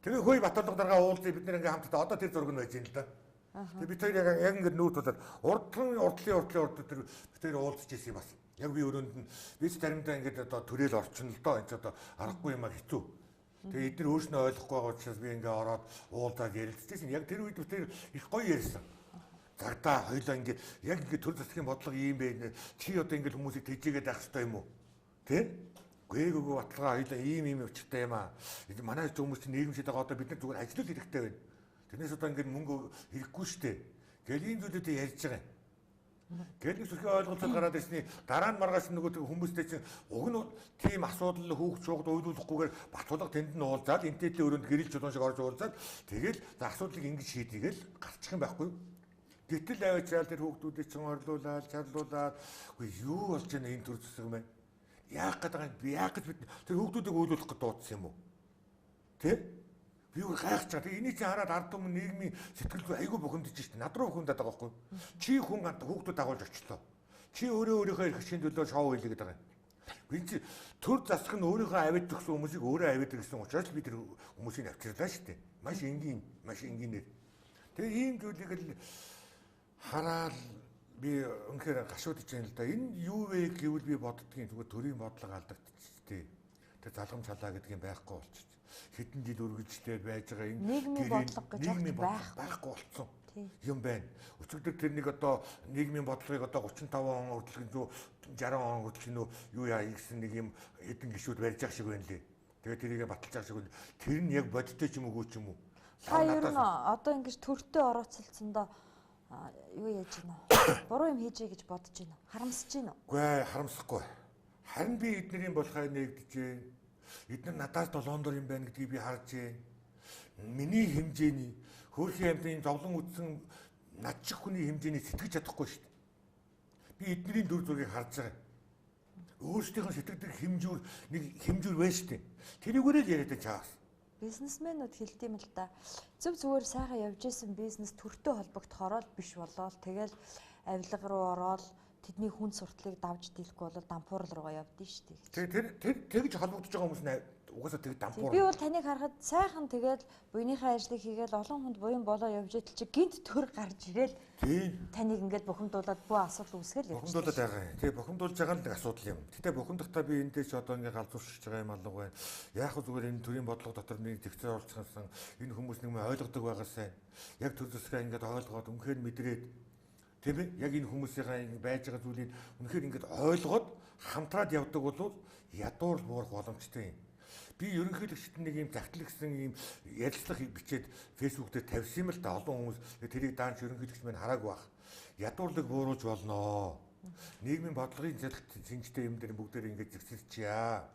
Тэгээ хөөе Баталга дарга уулзъя бид нэр ингээд хамтдаа одоо тэр зураг нь байж юм л да. Тэгээ бид хоёр яг ингээд нүүр тулаад урдлын урд тэр бид хоёр уулзч ирсэн юм бас. Яг би өрөөнд нь би ч заримдаа ингээд одоо төрөөл орчин л доо энэ ч одоо аргагүй юм а хэцүү. Тэгээ эдгээр өөрснөө ойлгохгүй байгаа учраас би ингээд ороод уулзаад ярилцчихсэн. Яг тэр үед бид хоёр их гоё ярьсан. Цагдаа хоёлаа ингээд яг ингээд төр засгийн бодлого ийм байх. Чи одоо ингээд хүмүүсийг тэжээгээд байх хэрэгтэй юм уу? Тэ? Гээгүй баталгаа хоёлаа ийм ийм учиртай юм аа. Манай хүмүүс чинь нийгэмшид байгаа одоо бид нар зүгээр ажиллах хэрэгтэй байна. Тэрнээс одоо ингээд мөнгө хэрэггүй штэ. Гэл ийм зүйлүүдээ ярьж байгаа юм. Гэл нэг сүрхий ойлголцоод гараад ирсний дараа нь маргааш нөгөө хүмүүстэй чинь уг нь тийм асуудал хүүхд шуугд уйлуулахгүйгээр Батулга тэнд нь уулзаад энтэйдлийн өрөөнд гэрэл чулуун шиг орж уулзаад тэгэл за асуудлыг ингэж шийдийгээл гарчих юм байхгүй юу? Гэтэл аваачаал тэр хүүхдүүдийг чинь орлуулаад чарлуулаад үгүй юу болж байна энэ төр засаг мэн? Яах гээд байгаа юм? Би яах гэж бид тэр хүүхдүүдийг уйлуулах гэж дуудсан юм уу? Тэ? Би юу гайхаж байгаа. Тэгээ энийг чинь хараад ард түмэн нийгмийн сэтгэл зүй айгүй бухимдаж шít. Над руу бухимдаад байгаа байхгүй юу? Чи хүн хүүхдүүд дагуулж очлоо. Чи өөрөө өөрийнхөө эрх ашигын төлөө шоу хийлээ гэдэг байгаа юм. Үгүй чи төр засаг нь өөрийнхөө авид өгсөн хүмүүсийг өөрөө авид гэсэн учраас би тэр хүмүүсийг авчирлаа шүү дээ. Маш энгийн, маш энгийнээр. Тэгээ ийм зүйлийг л хараад би үнэхээр гашуудж байна л да. Энэ юу вэ гэвэл би боддгийн зүгээр төрийн бодлого алдагдчихтэй. Тэр залгам чалаа гэдэг юм байхгүй болчих. Хэдэн жил үргэлжлээд байж байгаа энэ нийгмийн бодлого гэж байхгүй байхгүй болцсон. Юм байна. Өчигдөр тэр нэг одоо нийгмийн бодлогыг одоо 35 он хүртэл 60 он хүртэл нөө юу яа гэсэн нэг юм хэдэн гишүүд барьж байгаа шиг байна лээ. Тэгээд тэрийг баталж байгаа шиг байна. Тэр нь яг бодиттой ч юм уу ч юм уу. Та ер нь одоо ингэж төртөө орооцолцсондоо юу яаж гинэ? Буруу юм хийжээ гэж бодож гинэ? Харамсаж гинэ? Үгүй ээ, харамсахгүй. Харин би эднэрийн болохыг нэгдэж гин. Эднэр надаас долоон дор юм байна гэдгийг би харж гин. Миний хэмжээний хөөрхийн амьтны зовлон үтсэн над шиг хүний хэмжээний сэтгэж чадахгүй шүү дээ. Би эднэрийн дүр зургийг харж байгаа. Өөрсдийнх нь сэтгэдэг хэмжүүр нэг хэмжүүр байна шүү дээ. Тэрүүгээрээ л яриад чаас. Бизнесмэнүүд хэлдэг юм л да. Зөв зүгээр сайхан явж исэн бизнес төртөө холбогдохороо л биш болоод тэгэл авилга руу ороод тэдний хүн суртлыг давж дийлэхгүй бол дампуурал руугаа явдсан шүү дээ. Тэр тэр тэгж холбогдож байгаа хүмүүс нь угаасаа тэг дампуур. Би бол таныг харахад сайхан тэгэл буйныхаа ажлыг хийгээл олон хүнд буян болоо явж идэл чи гинт төр гарч ирээл таныг ингээд бухимдуулаад бүх асуудал үүсгээл явж. Бухимдуулаад байгаа юм. Тэгээ бухимдуулж байгаа л нэг асуудал юм. Гэтэ бухимдахдаа би энэ дэш одоо ингээд галзууршиж байгаа юм алга байна. Яг хөө зүгээр энэ төрийн бодлого дотор нэг зэгцээр оролцсон энэ хүмүүс нэг юм ойлгодог байгаасай. Яг төр зөсгөө ингээд ойлгоод үнэхээр мэдрээд тийм ээ яг энэ хүмүүсийн байж байгаа зүйлийг үнэхээр ингээд ойлгоод хамтраад явдаг бол ядуур буурах боломжтой юм. Би ерөнхийлөгчд нэг юм загтал гэсэн юм ярилцлага бичээд Facebook дээр тавьсан юм л да. Олон хүмүүс тэрийг даанч ерөнхийлөгч маань хараагүй байх. Ядуурлаг бууруулж болноо. Нийгмийн бодлогын зэлт шинжтэй юм дээр бүгдээр ингэж зэгцэлчихье.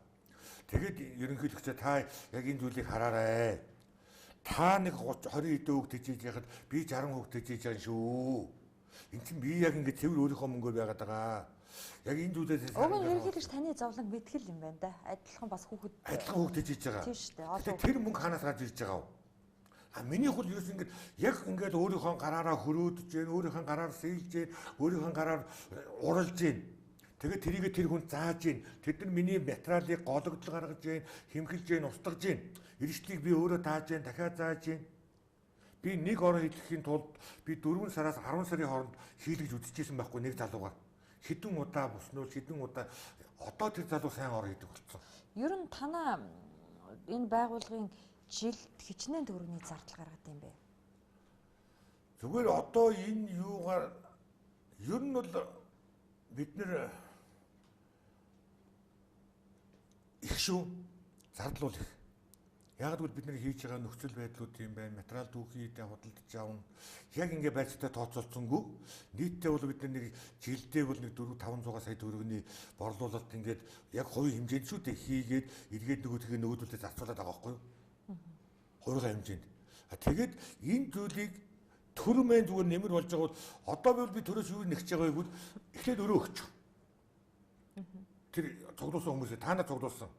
Тэгээд ерөнхийлөгчөө та яг энэ зүйлийг хараарай. Та нэг 20 хэдэн үг тэжээж яхад би 60 үг тэжээж байгаа шүү. Эн чинь би яг ингэ цэвэр өөрийнхөө мөнгөөр байгаад байгаа. Яг энэ зүйлээс уг нь ерөнхийлөгч таны зовлон мэтгэл юм байна да. Адилхан бас хүүхэд адилхан хүүхэд хийж байгаа. Тийм шүү дээ. Тэр мөнгө хаанаас гарч ирж байгаа вэ? А минийх бол ерөөс ингэж яг ингээд өөрийнхөө гараараа хөрөөдөж гэн, өөрийнхөө гараар сэлж гэн, өөрийнхөө гараар уралж гэн. Тэгээд тэрийгэ тэр хүн зааж гэн. Тэд нар миний материалыг гологдол гаргаж гэн, хэмхэлж гэн, устгаж гэн. Эрсдлийг би өөрөө тааж гэн, дахиад зааж гэн. Би нэг орон хийлгэхийн тулд би 4 сараас 10 сарын хооронд хийлгэж үзчихсэн байхгүй нэг залуугаар. Хэдэн удаа буснуул, хэдэн удаа одоо тэр залуу сайн ор хийдэг болсон. Ер нь танаа энэ байгууллагын жилд хичнээн төгрөгийн зардал гаргадаг юм бэ? Зүгээр одоо энэ юугаар ер нь бол бид нэр их шүү. Зардал бол их. Яг л бид нэр хийж байгаа нөхцөл байдлууд юм байна. Материал түүхийдээ худалдаж авна. Яг ингээ байцтай тооцоолцсонгүй. Нийтдээ бол бид нэг жилдээ бол нэг 4 500 сая төгрөгийн борлуулалт ингээд яг хувийн хэмжээнд шүү дээ хийгээд эргээд нөгөөдхөө нөгөөдөлтөд зарцуулаад байгаа байхгүй юу? Хувийн хэмжээнд. А тэгээд энэ зүйлийг төр мэн зүгээр нэмэр болж байгаа бол одоо би төрөөс юу нэгч байгаа гэвэл эхлээд өрөө өгчих. Тэр цуглуулсан хүмүүсээ та нар цуглуулсан.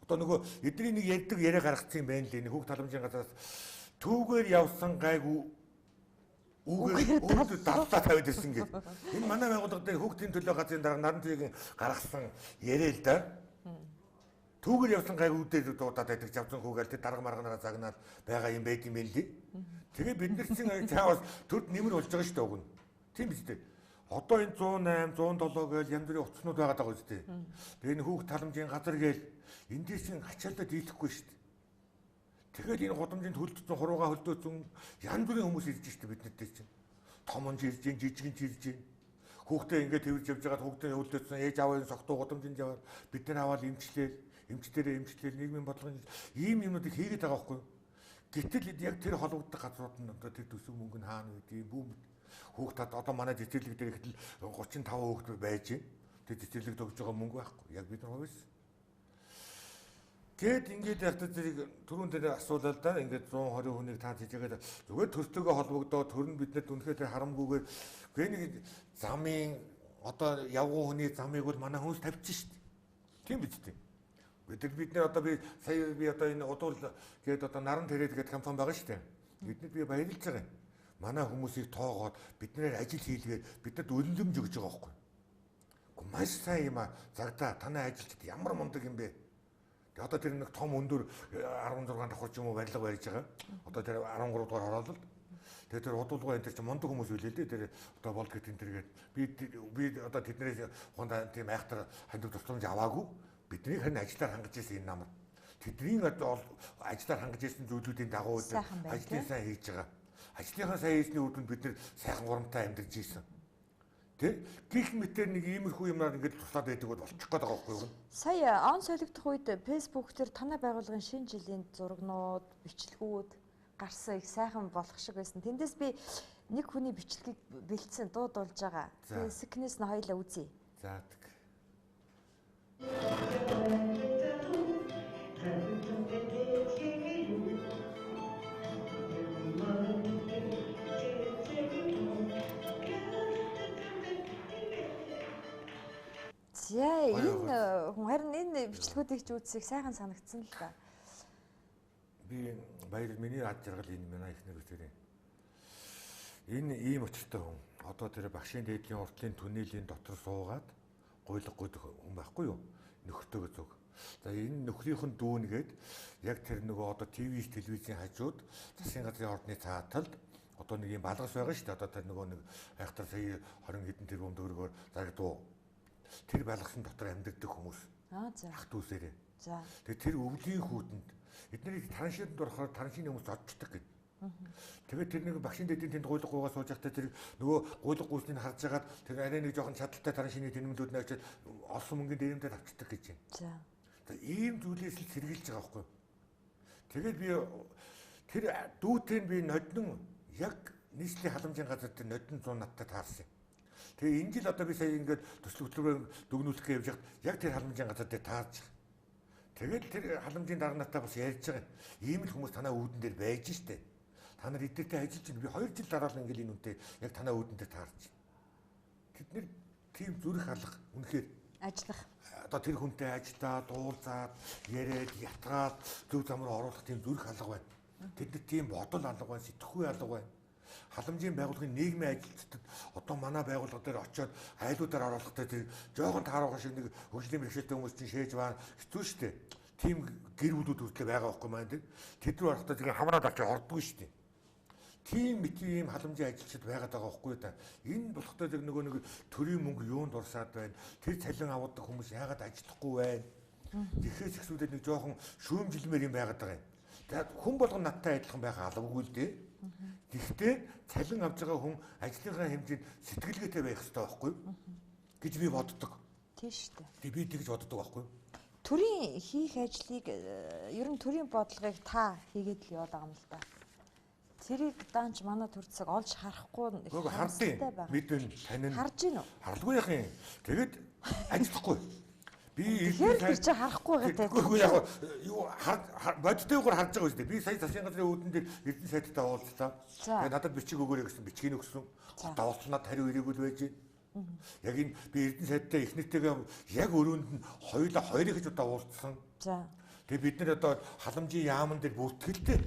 Одоо нөгөө эдний нэг ярьдаг яриа гаргацсан юм байна лээ. Нэг хүүхд таламжийн газраас түүгээр явсан гайгүй үүгээр өөдөө даллаа тавиад ирсэн гэдэг. Энэ манай байгууллага дээр хүүхдийн төлөө газрын дарга наран туяагийн гаргасан яриа л да. Түүгээр явсан гайгүй үүдээр дуудаад байдаг явсан хүүгээл тэр дарга марганараа загнаад байгаа юм байд юм байна лээ. Тэгээ бид нар чинь цаавас төрд нэмэр болж байгаа шүү дээ уг нь. Тийм биз дээ. Одоо энэ 108, 107 гээл янз бүрийн утаснууд байгаа даа үстэй. Тэгээ энэ хүүхд таламжийн газар гээл эндээс чинь ачаалал дийлэхгүй шүү дээ. Тэгэхээр энэ гудамжинд хөлдсөн, хуруугаа хөлдөөсөн янз бүрийн хүмүүс ирж штэ биднэртэй чинь. Томонж ирж гин, жижигэн ирж гин. Хүүхдээ ингээд тэрвэрж явж байгаад хүүхдээ хөлдөөсөн ээж аавын согтуу гудамжинд яваад бид нар аваад эмчлээл, эмчдэрээ эмчлээл, нийгмийн бодлогын ийм юмнуудыг хийгээд байгаа байхгүй юу? Гэтэл яг тэр холбогдох газрууд нь одоо тэр төсөв мөнгө нь хаана байдгийг бүүм хүүхд одоо манай цэцэрлэг дээр ихэд л 35 хүүхд байж байна. Тэр цэцэрлэгт өгж байгаа мөнгө байхгүй. Яг бид нар хувьс. Тэгэд ингээд явтал зэрэг түрүүн дээр асуулаа л да. Ингээд 120 хүнийг та цэжээгээд зүгээр төртөөгөө холбогдоо төр нь биднэрт үнэхээр тэр харамгүйгээр гээ нэг замын одоо явган хүний замыг бол манай хүмүүс тавьчих шít. Тийм биз дээ. Бид нар одоо би сая би одоо энэ удуул гээд одоо наран тэрээд гээд компани байгаа шүү дээ. Биднэрт би баярлж байгаа юм. Манай хүмүүсийг тоогоод биднээр ажил хийлгээд бидэд үнэлэмж өгж байгаа байхгүй. Гэхдээ маш сайн юм а. Загдаа танай ажилчид ямар мундаг юм бэ? Тэгээ одоо тэр нэг том өндөр 16 давхар ч юм уу барилга барьж байгаа. Одоо тэр 13 дугаар хороололд. Тэгээ тэр удуулгаа энэ тэр чинь мундаг хүмүүс үлээ л дээ. Тэр одоо болд гэт энэ тэргээд би одоо тэднээс ухаандаа тийм айхтар хандив тусламж аваагүй. Бидний харин ажиллаар хангаж ирсэн энэ намар. Тэдний одоо ажиллаар хангаж ирсэн зүйлүүдийн дагуу ажлын сайн хийж байгаа. Ажлынхаа сайн хийсний үр дүнд бид нэр сайхан урамтай амьдарч ийсэн. Тэ? Гэх мэтэр нэг иймэрхүү юмнаар ингээд туслаад байдаг бол болчих гээд байгаа байхгүй юу? Сая он солигдох үед Facebook дээр танай байгууллагын шинэ жилийн зурагнууд, бичлэгүүд гарсан их сайхан болох шиг байсан. Тэндээс би нэг хүний бичлэгийг бэлдсэн дуудулж байгаа. Тэгээ сэкнээс нь хоёлаа үзье. За тэг. За энэ хүн харин энэ бичлэгүүдийг ч үзсэх сайхан санагдсан л да. Би баяр миний ад жаргал энэ манай ихнэр үсэрээ. Энэ ийм учиртай хүн. Одоо тэр багшийн дээдлийн уртлын түнэлийн дотор суугаад гуйлга гуйдаг хүн байхгүй юу? Нөхөртөөгөө зүг. За энэ нөхрийнх нь дүүнгээд яг тэр нөгөө одоо ТV телевизийн хажууд засгийн газрын ордны цааталд одоо нэг юм балгас байгаа шүү дээ. Одоо тэр нөгөө нэг айхтар сая 20 хэдэн тэрбум төгрөгөөр зарагдуу. Тэр балгасан дотор амьдардаг хүмүүс. Аа за. Ах дүүсээрээ. За. Тэгээ тэр өвлийн хүүтэнд эднэрийг тараншинд орохоор тараншины хүмүүс зодчдаг гэдэг. Тэгээд тэр нэг багшийн дэдийн тэнд гуйлга гуйгаа сууж байхдаа тэр нөгөө гуйлга гүйснийг харж агаад тэр арай нэг жоохон чадaltaй тараншины тэнэмлүүд нь очиад олсон мөнгөний дээрэмдээ авчдаг гэж байна. За. За ийм зүйлээс л сэргийлж байгаа байхгүй юу? Тэгээд би тэр дүүтэй нь би ноднон яг нийслэлийн халамжийн газар дээр ноднон 100 надтай таарсан юм. Тэгээ энэ жил одоо би сая ингээд төсөл хөтөлбөрөөр дүгнүүлэх гэж явж байхад яг тэр халамжийн газар дээр таарч байгаа. Тэгээд тэр халамжийн дарга нартай бас ярьж байгаа юм. Ийм л хүмүүс танаа үүдэн дээр байж штэ. Та нар эдгээртэй ажиллаж байна. Би 2 жил дараа л ингээд энэ үнтэй яг танаа үүдэн дээр таарч. Тэд нэр тийм зүрх алга үнэхээр ажиллах. Одоо тэр хүнтэй ажиллаад, уулзаад, яриад, ятгаад зөв зам руу оруулах тийм зүрх алга байна. Тэд нар тийм бодол алга байна, сэтгхүй алга байна. Халамжийн байгууллагын нийгмийн ажилчдад одоо манай байгууллага дээр очиод айлуудаар оруулахдаа тэр жоохон тааруухан шиг нэг хөгжлийн бэрхшээлтэй хүмүүс чинь шээж баа хэцүү шттэ. Тийм гэр бүлүүд хүртэл байгаа байхгүй маань тэр. Тэд рүү орохдоо тэр хамраад авч ордгүй шттэ. Тийм мэт ийм халамжийн ажилчид байгаад байгаа байхгүй юу та. Энэ болохтой тэр нөгөө нэг төрийн мөнгө юунд дурсаад байна. Тэр цалин авдаг хүмүүс яагаад ажиллахгүй байна. Тэгэхээс ихсүүлээд нэг жоохон шүүмжилмээр юм байгаад байгаа юм. За хүн болгон надтай адилхан байх албагүй л дээ. Тэгэхдээ цалин авж байгаа хүн ажлынхаа хэмжээнд сэтгэлгээтэй байх ёстой байхгүй юу гэж би боддог. Тийм шүү дээ. Тэг би тэгж боддог байхгүй юу? Төрийн хийх ажлыг ер нь төрийн бодлогыг та хийгээд л яваад байгаа юм л да. Тэрийг даанч манай төрцөг олж харахгүй их харамсалтай байна. Мэдвэн танин харж гин үү? Харлгүй яах юм. Тэгээд ажиллахгүй. Би тэгэхээр тэр чинь харахгүй гэдэг. Үгүй яг юу бодтойгоор харж байгаа үстэй. Би сая засгийн газрын үүдэн дээр Эрдэнэ сайдтай уулзлаа. Тэгээд надад бичиг өгөөрэй гэсэн бичгийг өгсөн. Одоо уулзсан надад хариу ирээгүй л байж байна. Яг энэ би Эрдэнэ сайдтай их нэртэйгээ яг өрөөнд нь хоёулаа хоёрыг гэж удаа уулзсан. За. Тэгээд бид нар одоо халамжийн яамн дээр бүртгэлтэй.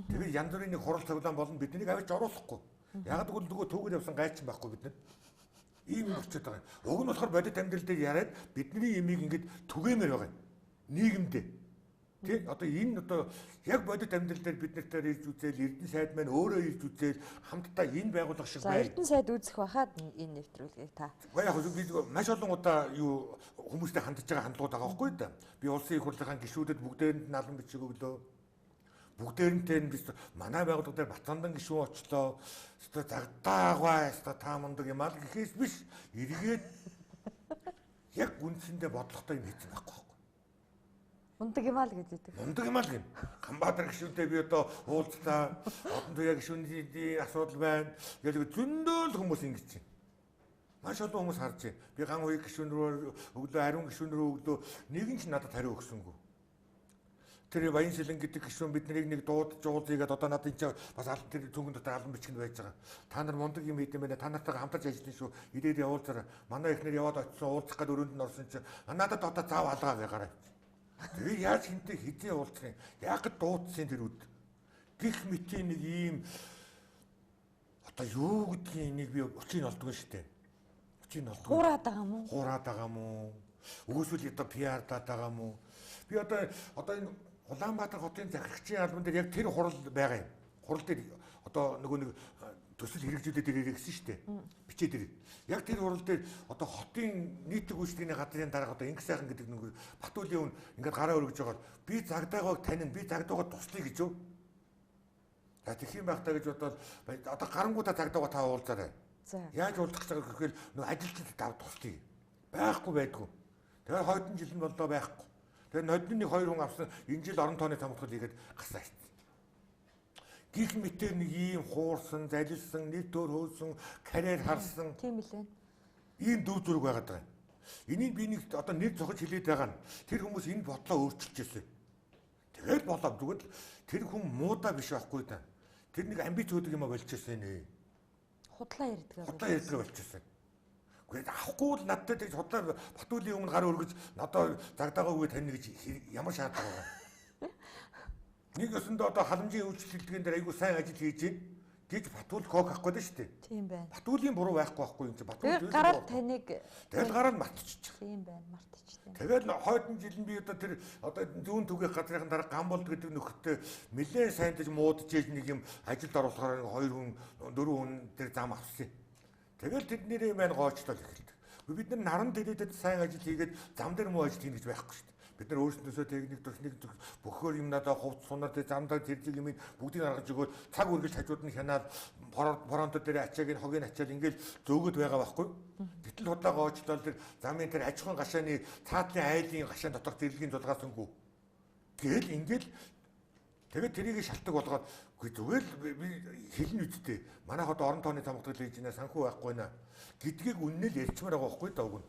Тэгээд янз бүрийн нэг хурал цуглаан болно биднийг авчиж оруулахгүй. Яг гэвэл нөгөө түүгээр явсан гайчин байхгүй бид нар. Ийм юм болчиход байгаа юм. Уг нь болохоор бодит амьдрал дээр яриад бидний имийг ингээд түгээмээр байгаа юм. Нийгэмдээ. Тэ одоо энэ одоо яг бодит амьдрал дээр бид нартай ирж үзээл Эрдэнэ сайд маань өөрөө ирж үзээл хамтдаа энэ байгууллага шиг бай. Эрдэнэ сайд үзэх байхад энэ нэвтрүүлгийг та. Гэхдээ яг би маш олон удаа юу хүмүүстэй хандж байгаа хандлагууд байгаа байхгүй юу да. Би улсын их хурлынхаа гишүүдэд бүгдээрэнд нь албан бичиг өглөө. Бүгдээрэнтэй нь би манай байгууллага дээр Батандан гишүүн очлоо. Өстой загдаагаа өстой та мундаг юм аа гэхээс биш. Эргээд яг үндсэндээ бодлоготой юм хийсэн байхгүй байхгүй. Мундаг юм аа л гэж хэлдэг. Мундаг юм аа л гин. Ганбаатар гишүүнтэй би одоо уулзлаа. Одон туяа гишүүний асуудал байна. Гэж зөндөө л хүмүүс ингэж чинь. Маш олон хүмүүс харж байна. Би ган хуйг гишүүн рүү өглөө, ариун гишүүн рүү өглөө нэг нь ч надад хариу өгсөнгүй. Тэр Баян Сэлэн гэдэг гишүүн бид нарыг нэг дуудаж уулзъя гэдээ одоо надад энэ бас албан тэр цүнхэн дотор албан бичгэнд байж байгаа. Та нар мундаг юм хийдэм байна. Та нартайгаа хамтарч ажиллана шүү. Ирээд явуулцаарай. Манай эхнэр яваад очисон уулзах гээд өрөөнд нь орсон чинь надад одоо зав алгаа гэгараа. Тэгээ яаж хинтээ хизээ уулзах юм? Яг гэд дуудсан тэр үд. Гэх мэтийн нэг ийм одоо юу гэдгийг нэг би учрыг нь олдгүй шүү дээ. Учрыг нь олдгүй. Хуураад байгаа юм уу? Хуураад байгаа юм уу? Үгүйсвэл одоо PR-даад байгаа юм уу? Би одоо энэ Улаанбаатар хотын захирагчийн албан дээр яг тэр хурал байгаа юм. Хурал дээр одоо нөгөө нэг төсөл хэрэгжүүлээд ирээрэй гэсэн шүү дээ. Бичээд ирээ. Яг тэр хурал дээр одоо хотын нийтэг үйлчилгээний газрын дарга одоо Инг сайхан гэдэг нэг Батүлийн хүн ингээд гараа өргөж байгаа. Би загдаагааг танина, би загдаагаа туслая гэж юу? За тэгэх юм байх та гэж бодоод одоо гарангуудаа цагдаагаа та уулзаарай. Яаж уулзах гэж байгаа гэхээр нөө ажилчид тав тусдгийг. Байхгүй байдгүй. Тэгэхээр хойдон жил нь боллоо байхгүй. Тэгэхээр нодны нэг хоёр хүн авсан энэ жил орон тооны цамхал хийгээд гасаа ирсэн. Гих мэтэр нэг ийм хуурсан, залилсан, нэр төр хөөсөн, карьер харсан. Тийм билээ. Ийм дүү зүрэг байгаад байгаа юм. Энийг би нэг одоо нэр зохиж хэлээд байгаа нь тэр хүмүүс энэ бодлоо өөрчилж ирсэн. Тэгэл болоо зүгээр л тэр хүн муудаа биш байхгүй да. Тэр нэг амбиц өгдөг юм а болж ирсэн нэ. Худлаа ярьдаг. Худлаа ярьдаг болчихсон. Гэхдээ авахгүй бол надтай тэгж худлаа Батүлийн өмнө гар өргөж одоо загдаагаа үгээ таньна гэж ямар шаардлага байгаа. Нэг өсөндөө одоо халамжийн үйлчлэлтгэн дээр айгүй сайн ажил хийж гин гэж Батүл кок авах гэдэг шүү дээ. Тийм байна. Батүлийн буруу байхгүй байхгүй юм чи Батүл гараад таныг тэгэл гараад мартчихчих. Тийм байна, мартчихдаг. Тэгэл хойдон жил нь би одоо тэр одоо зүүн түгэх газрын дараа Гамболд гэдэг нөхөртэй нэлээд сайн дэж муудаж ээж нэг юм ажилд оруулахаар хоёр хүн дөрвөн хүн тэр зам авсан. Тэгэл тэднэрээ маань гоочлол эхэлдэг. Бид нар наран тэдэдэд сайн ажил хийгээд зам дээр муу ажил хийнэ гэж байхгүй шүү дээ. Бид нар өөрсдөөсөө техник техник бөхөөр юм надаа хувц сунаар тэ замдаа тэр зэг юм бүгдийг гаргаж өгөөд цаг үргэлж хажууд нь хянаал фронтод дээр ачааг нь хогийг ачаал ингээл зөөгöd байгаа байхгүй. Гэтэл худлаа гоочлол тэр замын тэр аж ахуйн гашааны цаатлын айлын гашаан доторх зэрлэгийн зулгаас өнгөө. Тэгэл ингээл тэгээд тэрийг шалтгаан болгоод үгүй зүгээр л би хэлнэ үсттэй. Манайх одоо орон тооны цамхтгал хийж байна, санхүү байхгүй наа гэдгийг үнэнэл ярьчмаар байгаа байхгүй да уг нь.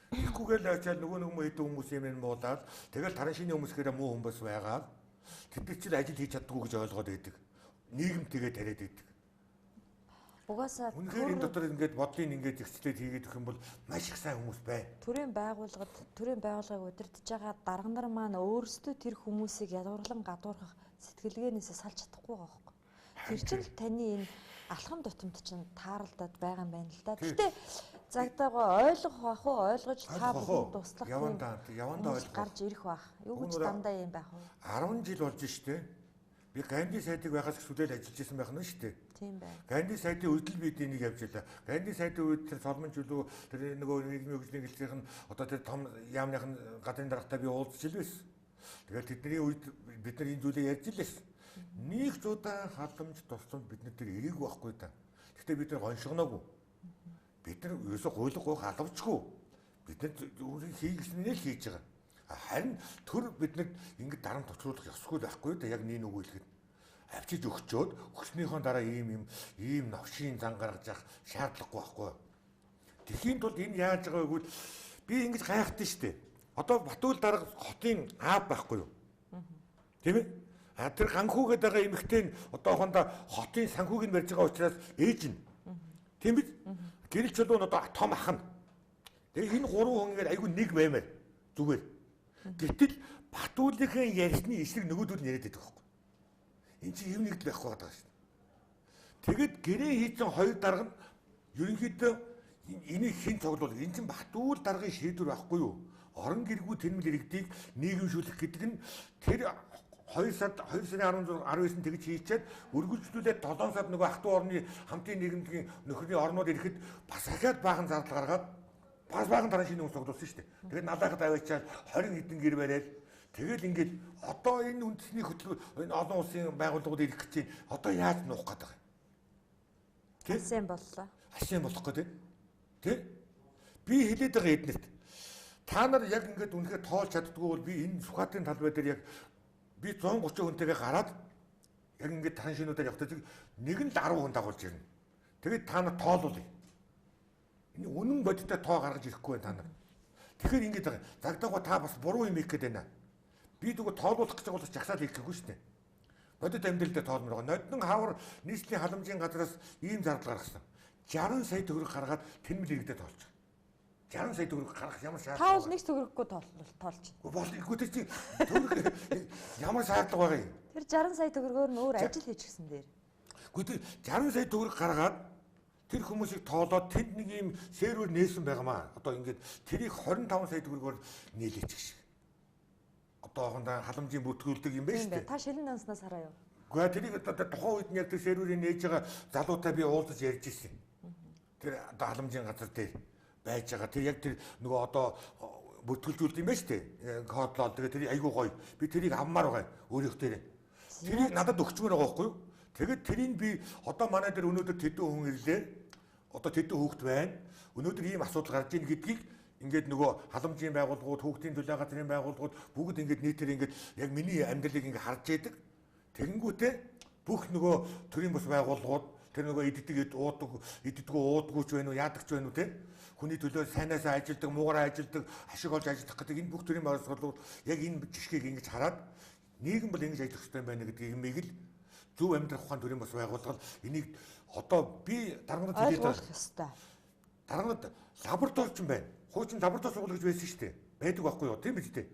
Тэгэхгүйгээл очиад нөгөө нэг хэдэн хүмүүс юм муулаад тэгэл тараншины хүмүүс хэрэг муу хүмүүс байгаа. Тэд нар ч ажил хийж чаддгүй гэж ойлгоод байдаг. Нийгэм тэгээ тариад байдаг. Угаасаа үнэхээр энэ дотор ингээд бодлын ингээд зэгцлээд хийгээд өгөх юм бол маш их сайн хүмүүс байна. Төрийн байгууллагад төрийн байгууллагыг удирдах байгаа дарга нар маань өөрсдөө тэр хүмүүсийг ядуурлан гадуурхах сэтгэлгээнээсээ салж чадахгүй байгаа байхгүй. Тэр чинь л таны энэ алхам тутамд чинь тааралдаад байгаа юм байна л да. Гэтэ загдаагаа ойлгох бах уу, ойлгож та бүхэн туслах явандаа ойлгох гарч ирэх бах. Юу гэж дандаа юм байх вэ? 10 жил болж штэ. Би Ганди сайдыг байхаас сүлээл ажиллаж исэн байх нь штэ. Тийм байна. Ганди сайдын үед л бид энийг явж байлаа. Ганди сайдын үед тэр Соломон чөлөө тэр нөгөө нийгмийн хөгжлийн гэлцийнх нь одоо тэр том яамных нь газрын даргатай би уулзч ил байсан. Тэгэл тэдний үед бид нар энэ зүйлийг ярьж л байсан. Нэг ч удаа халамж тусламж бид нар тэр ирээгүй байхгүй да. Гэхдээ бид нар гоншгоноогүй. Бид нар ерөөсөө гуйлга гуйх алавчгүй. Бид нар өөрийн хийгснээ л хийж байгаа. Харин төр биднэрт ингэж дарамт тучруулах ёсгүй байхгүй да яг нэг үг хэлэхэд авчиж өгчөөд өгснийхөө дараа ийм юм ийм новшийн зан гаргаж явах шаардлагагүй байхгүй. Тэхийн тулд энэ яаж байгаа вэ гэвэл би ингэж гайхдаг штэ. Одоо Батүл дарга хотын аав байхгүй юу? Тийм ээ? А тэр ганхүү гэдэг байгаа эмэгтэй нь одоохондоо хотын санхүүг нь барьж байгаа учраас ээж нь. Тийм биз? Гэрэл чулуу нь одоо том ах нь. Тэгээ энэ гурван хүн ингээд айгүй нэг баймаар зүгээр. Гэтэл Батүлийнхээ ярьсны эсрэг нөгөөдөл нь яриад байдаг байхгүй. Энд чинь юм нэг л байхгүй байгаа шүү дээ. Тэгэд гэрээ хийсэн хоёр дарга нь ерөнхийдөө энийг хэн цуглуул? Энэ чинь Батүл даргын шийдвэр байхгүй юу? Орон гэргүй тэнмэл иргэдийг нийгэмшүүлэх гэдэг нь тэр 2 сард 2 сарын 16 19-нд тэгж хийчихэд өргөжлүүлээд 7 сард нөгөө ах トゥ орны хамтын нийгэмдгийн нөхрийн орнууд ирэхэд бас ахаад баахан зардал гаргаад бас баахан дараа шинэ хүмүүс цуглуулсан шүү дээ. Тэгээд налаахад аваачаад 20 хэдэн гэр бариад тэгэл ингээд одоо энэ үндэсний хөтөлбөр энэ олон улсын байгууллагууд ирэх гэж байна. Одоо яаж нуух гээд байгаа юм? Тэ? Асен боллоо. Асен болох гээд тэ? Би хэлээд байгаа эднэрт та нар яг ингээд үнэхээр тоолж чаддгүй бол би энэ Сүхбаатарын талбай дээр яг би 130 хүнтэйгээ гараад яг ингээд таран шинүүдээр явахтай нэг нь л 10 хүн дагуулж ирнэ. Тэгээд та нар тоолуулъя. Энэ үнэн бодиттой тоо гаргаж ирэхгүй байна та нар. Тэгэхээр ингээд байгаа. Загдаагаа та бас буруу юм хийх гээд байна. Би зүгээр тоолуулах гэж байгаа бол жагсаал хийх гэхгүй шүү дээ. Бодит амьдрал дээр тоолмор байгаа. Ноднон хавар нийслэлийн халамжийн газраас ийм зардал гаргасан. 60 сая төгрөг гаргаад тэнмэл иргэдэд тоолж байгаа. 60 сая төгрөг гаргах ямар шаардлага? Та бол нэг төгрөггүй тоолж. Бол тэр чи төгрөг ямар шаардлага байгаа юм? Тэр 60 сая төгрөгөөр нь өөр ажил хийчихсэн дээр. Үгүй тэр 60 сая төгрөг гаргаад тэр хүмүүсийг тоолоод тэнд нэг юм сервер нээсэн байгаамаа. Одоо ингээд тэрийг 25 сая төгрөгөөр нийлээчих шиг. Одоохондоо халамжийн бүртгүүлдэг юм байна шүү дээ. Та шилэн данснаас хараа юу? Үгүй тэрийг одоо тухайн үед нь яг тэр серверийг нээж байгаа залуутай би уулзаж ярьж ирсэн. Тэр одоо халамжийн газар дээр байж байгаа. Тэр яг тэр нөгөө одоо бүртгэлжүүлдэг юм байна шүү дээ. Кодлол тэгээ тэр айгүй гоё. Би тэрийг авмаар байгаа өөрийнх дээр. Тэрийг надад өгчмөр байгаа байхгүй юу? Тэгэд тэрийг би одоо манай дээр өнөөдөр тэдэн хүн ирлээ. Одоо тэдэн хүүхэд байна. Өнөөдөр ийм асуудал гарч ийн гэдгийг ингээд нөгөө халамжийн байгууллагууд, хүүхдийн төлөө газрын байгууллагууд бүгд ингээд нийтээр ингээд яг миний амьдралыг ингээд харж яадаг. Тэгэнгүүтээ бүх нөгөө төрийн бус байгууллагууд тэр нөгөө иддэг уудаг, иддэггүй уудгүй ч байна уу, яадаг ч байна уу те. Хүний төлөө сайнаасаа ажилдаг, муугараа ажилдаг, ашиг олж ажиллах гэдэг энэ бүх төрийн байгууллагууд яг энэ жишгийг ингэж хараад нийгэм бол ингэж ажиллах хэрэгтэй байна гэдгийг юмыг л зөв амьдрах ухаан төрийн бас байгууллага энийг одоо би дарганад хэлээд байх ёстой. Дарганад лаборатори ч юм байна. Хуучин лаборатори сургууль гэж байсан шүү дээ. Байдаг байхгүй юу? Тийм биз дээ.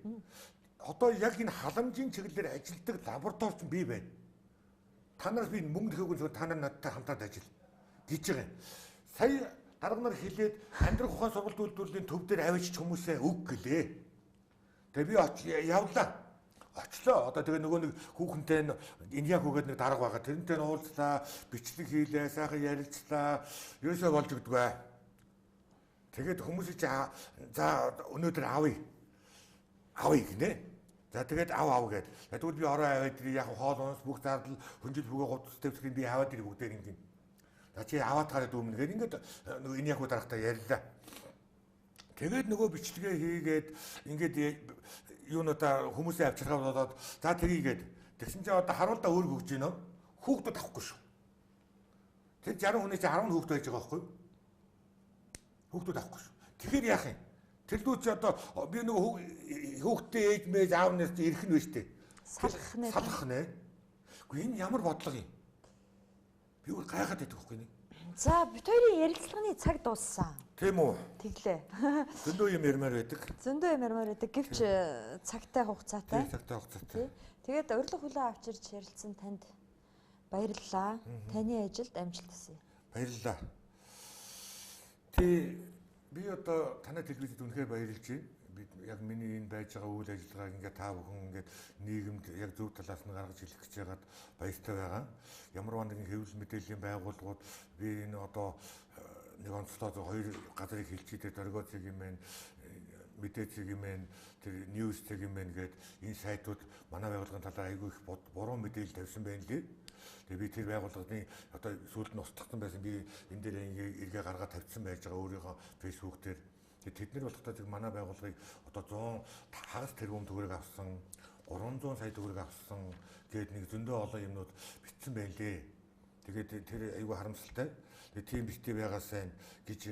Одоо яг энэ халамжийн чиглэлээр ажилдаг лаборатори ч бий байна. Та нараас би мөнгө тэхээгүй та нар надтай хамтаад ажил гэж байгаа юм. Сая дарга нар хэлээд амьдрах ухаан сургалт үйлдвэрлэлийн төв дээр авчиж хүмүүсээ өг гэлээ. Тэгээ би явлаа. Очлоо. Одоо тэгээ нөгөө нэг хүүхэнтэй энэ яг хүүгээд нэг дарга байгаа. Тэрнтэй нь уулзлаа, бичлэг хийлээ, сайхан ярилцлаа. Ерөөсөө болж өгдөггүй. Тэгээд хүмүүсийг чи за өнөөдөр авъя. Авъя гинэ. За тэгээд ав ав гээд. Тэгвэл би ороо аваад ирээ. Яг хоол унс бүх зардал хөнжил бүгээ гутас дэвсгэрийг би аваад ирээ бүгдээр ингэн. За чи аваад гараад өмнө гээд ингээд нөгөө энэ яг хүү дарагтаа ярьлаа. Тэгээд нөгөө бичлэгээ хийгээд ингээд юунуудаа хүмүүсээ авчирхаа болоод за тэрийгээд тэгсэн чинь одоо харуулдаа өөр өгж гинөө. Хүүхдүүд авахгүй шүү. Тэр 60 хүний чинь 10 хүүхд байж байгаа байхгүй юу? Хүүхдүүд авахгүй шүү. Тэгэхээр яах юм? Тэр дүү чи одоо би нөгөө хүүхдтэй ээж мэж аав нар чи ирэх нь вэ штэ. Салах нэ. Салах нэ. Үгүй энэ ямар бодлого юм? Би өөр гайхаад байдаг байхгүй нэг. За бит хоёрын ярилцлагын цаг дууссан. Тийм үү? Тэглээ. Зөндөө юм ярмаар байдаг. Зөндөө юм ярмаар байдаг. Гэвч цагтай хугацаатай. Тийм цагтай хугацаатай. Тэгээд урилга хүлээн авчирч ярилцсан танд баярлалаа. Таны ажилд амжилт хүсье. Баярлалаа. Тий би одоо танай телевизэд үнэхээр баярлж байна. Би яг миний энэ байж байгаа үйл ажиллагааг ингээд та бүхэн ингээд нийгэмд яг зөв талаас нь гаргаж илэх гэж байгаад баяртай байгаа. Ямар нэгэн хэвлэл мэдээллийн байгууллагууд би энэ одоо нэг онцлог хоёр газрыг хэлчихээ дөргөө цэг юм байна, мэдээ цэг юм байна, тэр ньюс цэг юм байна гээд энэ сайтууд манай байгууллагын талаар айгүй их буруу мэдээлэл тавьсан байна лээ. Тэгээ би тэр байгууллагын одоо сүүлд нь устгацсан байсан. Би энэ дээр ингээ эргээ гаргаад тавьсан байж байгаа өөрийнхөө Facebook дээр. Тэгээ тэд нар болохтой зөв манай байгууллагыг одоо 100 хагас тэрбум төгрөг авсан, 300 сая төгрөг авсан гээд нэг зөндөө олон юмнууд бичсэн байна лээ. Тэгээд тэр айгүй харамсалтай. Тэгээ тийм битгий байгаасай гэж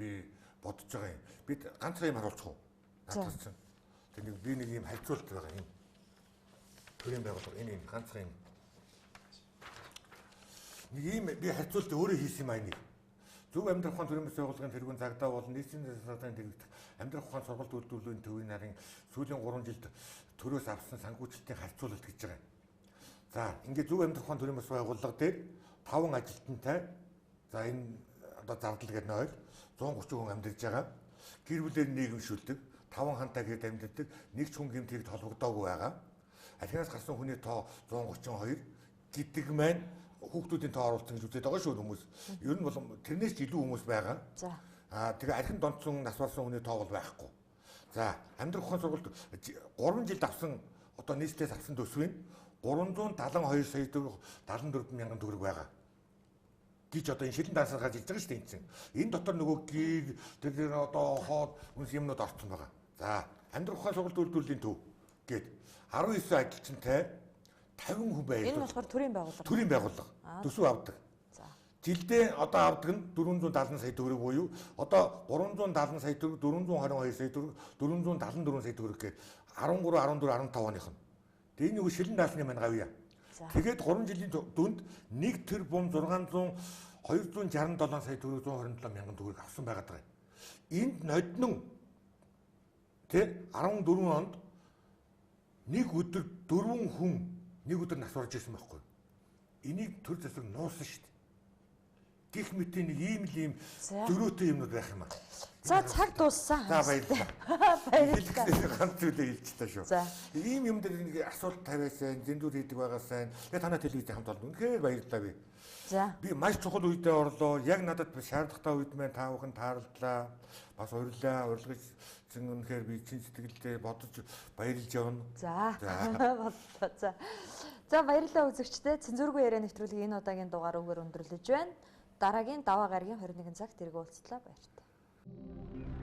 би бодож байгаа юм. Бид ганцхан юм харуулчих уу? Наадах чинь. Тэр нэг би нэг юм харьцуулт байгаа юм. Төрийн байгууллага энэ юм ганцхан юм. Нэг ийм би харьцуулт өөрөө хийсэн юм аа энийг. Зөв амьдрах ухаан төрийн бас байгууллагын тэргүүн цагдаа болон нийтийн засгийн тэрэгдэх амьдрах ухаан сургалт үйлдвэрлэлийн төвийн нарын сүүлийн 3 жилд төрөөс авсан санхүүжилтийн харьцуулалт гэж байгаа юм. За ингээд зөв амьдрах ухаан төрийн бас байгууллага дээр 5 ажилтнтай за энэ одоо зардал гэдэг нь 130 хүн амьдарч байгаа. Гэр бүлээр нийгэмшүүлдэг, 5 хантай гэрд амьдардаг, нэг ч хүн гэмтэрэгт холбогдоогүй байгаа. Алхинаас гарсан хүний тоо 132 гэдэг маань хүүхдүүдийн тоо оруулсан гэж үзээд байгаа шүү хүмүүс. Ер нь бол тэрнээс ч илүү хүмүүс байгаа. За. Аа тэгээ архин донцсон нас барсан хүний тоо бол байхгүй. За амьдрах ухаан сургалт 3 жилд авсан одоо нийслэлээс авсан төсвийн 372 сая 74 мянган төгрөг байгаа гэж одоо энэ шилэн дансаар гарч ирж байгаа шүү дээ энэ чинь. Энэ дотор нөгөө гэр тэр одоо хоол хүнс юмнууд орсон байгаа. За амьдрах ухаан сургалт үйлдвэрлэлийн төв гээд 19 ажилчинтай 50 хүн байрлал. Энэ болохоор төрийн байгууллага. Төрийн байгууллага. Төсөв авдаг. За. Жилдээ одоо авдаг нь 470 сая төгрөг буюу одоо 370 сая төгрөг, 422 сая төгрөг, 474 сая төгрөг гээд 13, 14, 15 оных нь. Тэгээ энэ нөгөө шилэн даасны маань гавья. Тэгээд 3 жилийн дүнд 1 тэрбум 600 267 сая төгрөг 127 мянган төгрөг авсан байгаад байгаа юм. Энд ноднон тэ 14 онд нэг өдөр 4 хүн нэг өдөр нас барж ирсэн байхгүй. Энийг төр засаг нуусан шүү дээ. Гэх мэтийн нэг ийм л ийм зөрөөтэй юмнууд байх юм аа. За цаг дууссан. За баярлалаа. Баярлалаа. Ганц зүйлээ хэлчихлээ шүү. За. Ийм юм дээр нэг асуулт тавиасай, зэндүр хийдэг байгаасай. Тэгээ танай телевизийн хамт олон үнэхээр баярлалаа би. За. Би маш чухал үедээ орлоо. Яг надад шаардлагатай үед маань та бүхэн таарлаа. Бас урилаа, урилгаж чинь үнэхээр би чин сэтгэлдээ бодож баярлж явна. За. Боллоо. За. За баярлалаа үзэгчдээ. Цензургүй яриа нэвтрүүлгийн энэ удаагийн дугаар өгөр өндөрлөж байна. Дараагийн даваа гарагийн 21 цагт эргэн уулзлаа. Баяртай.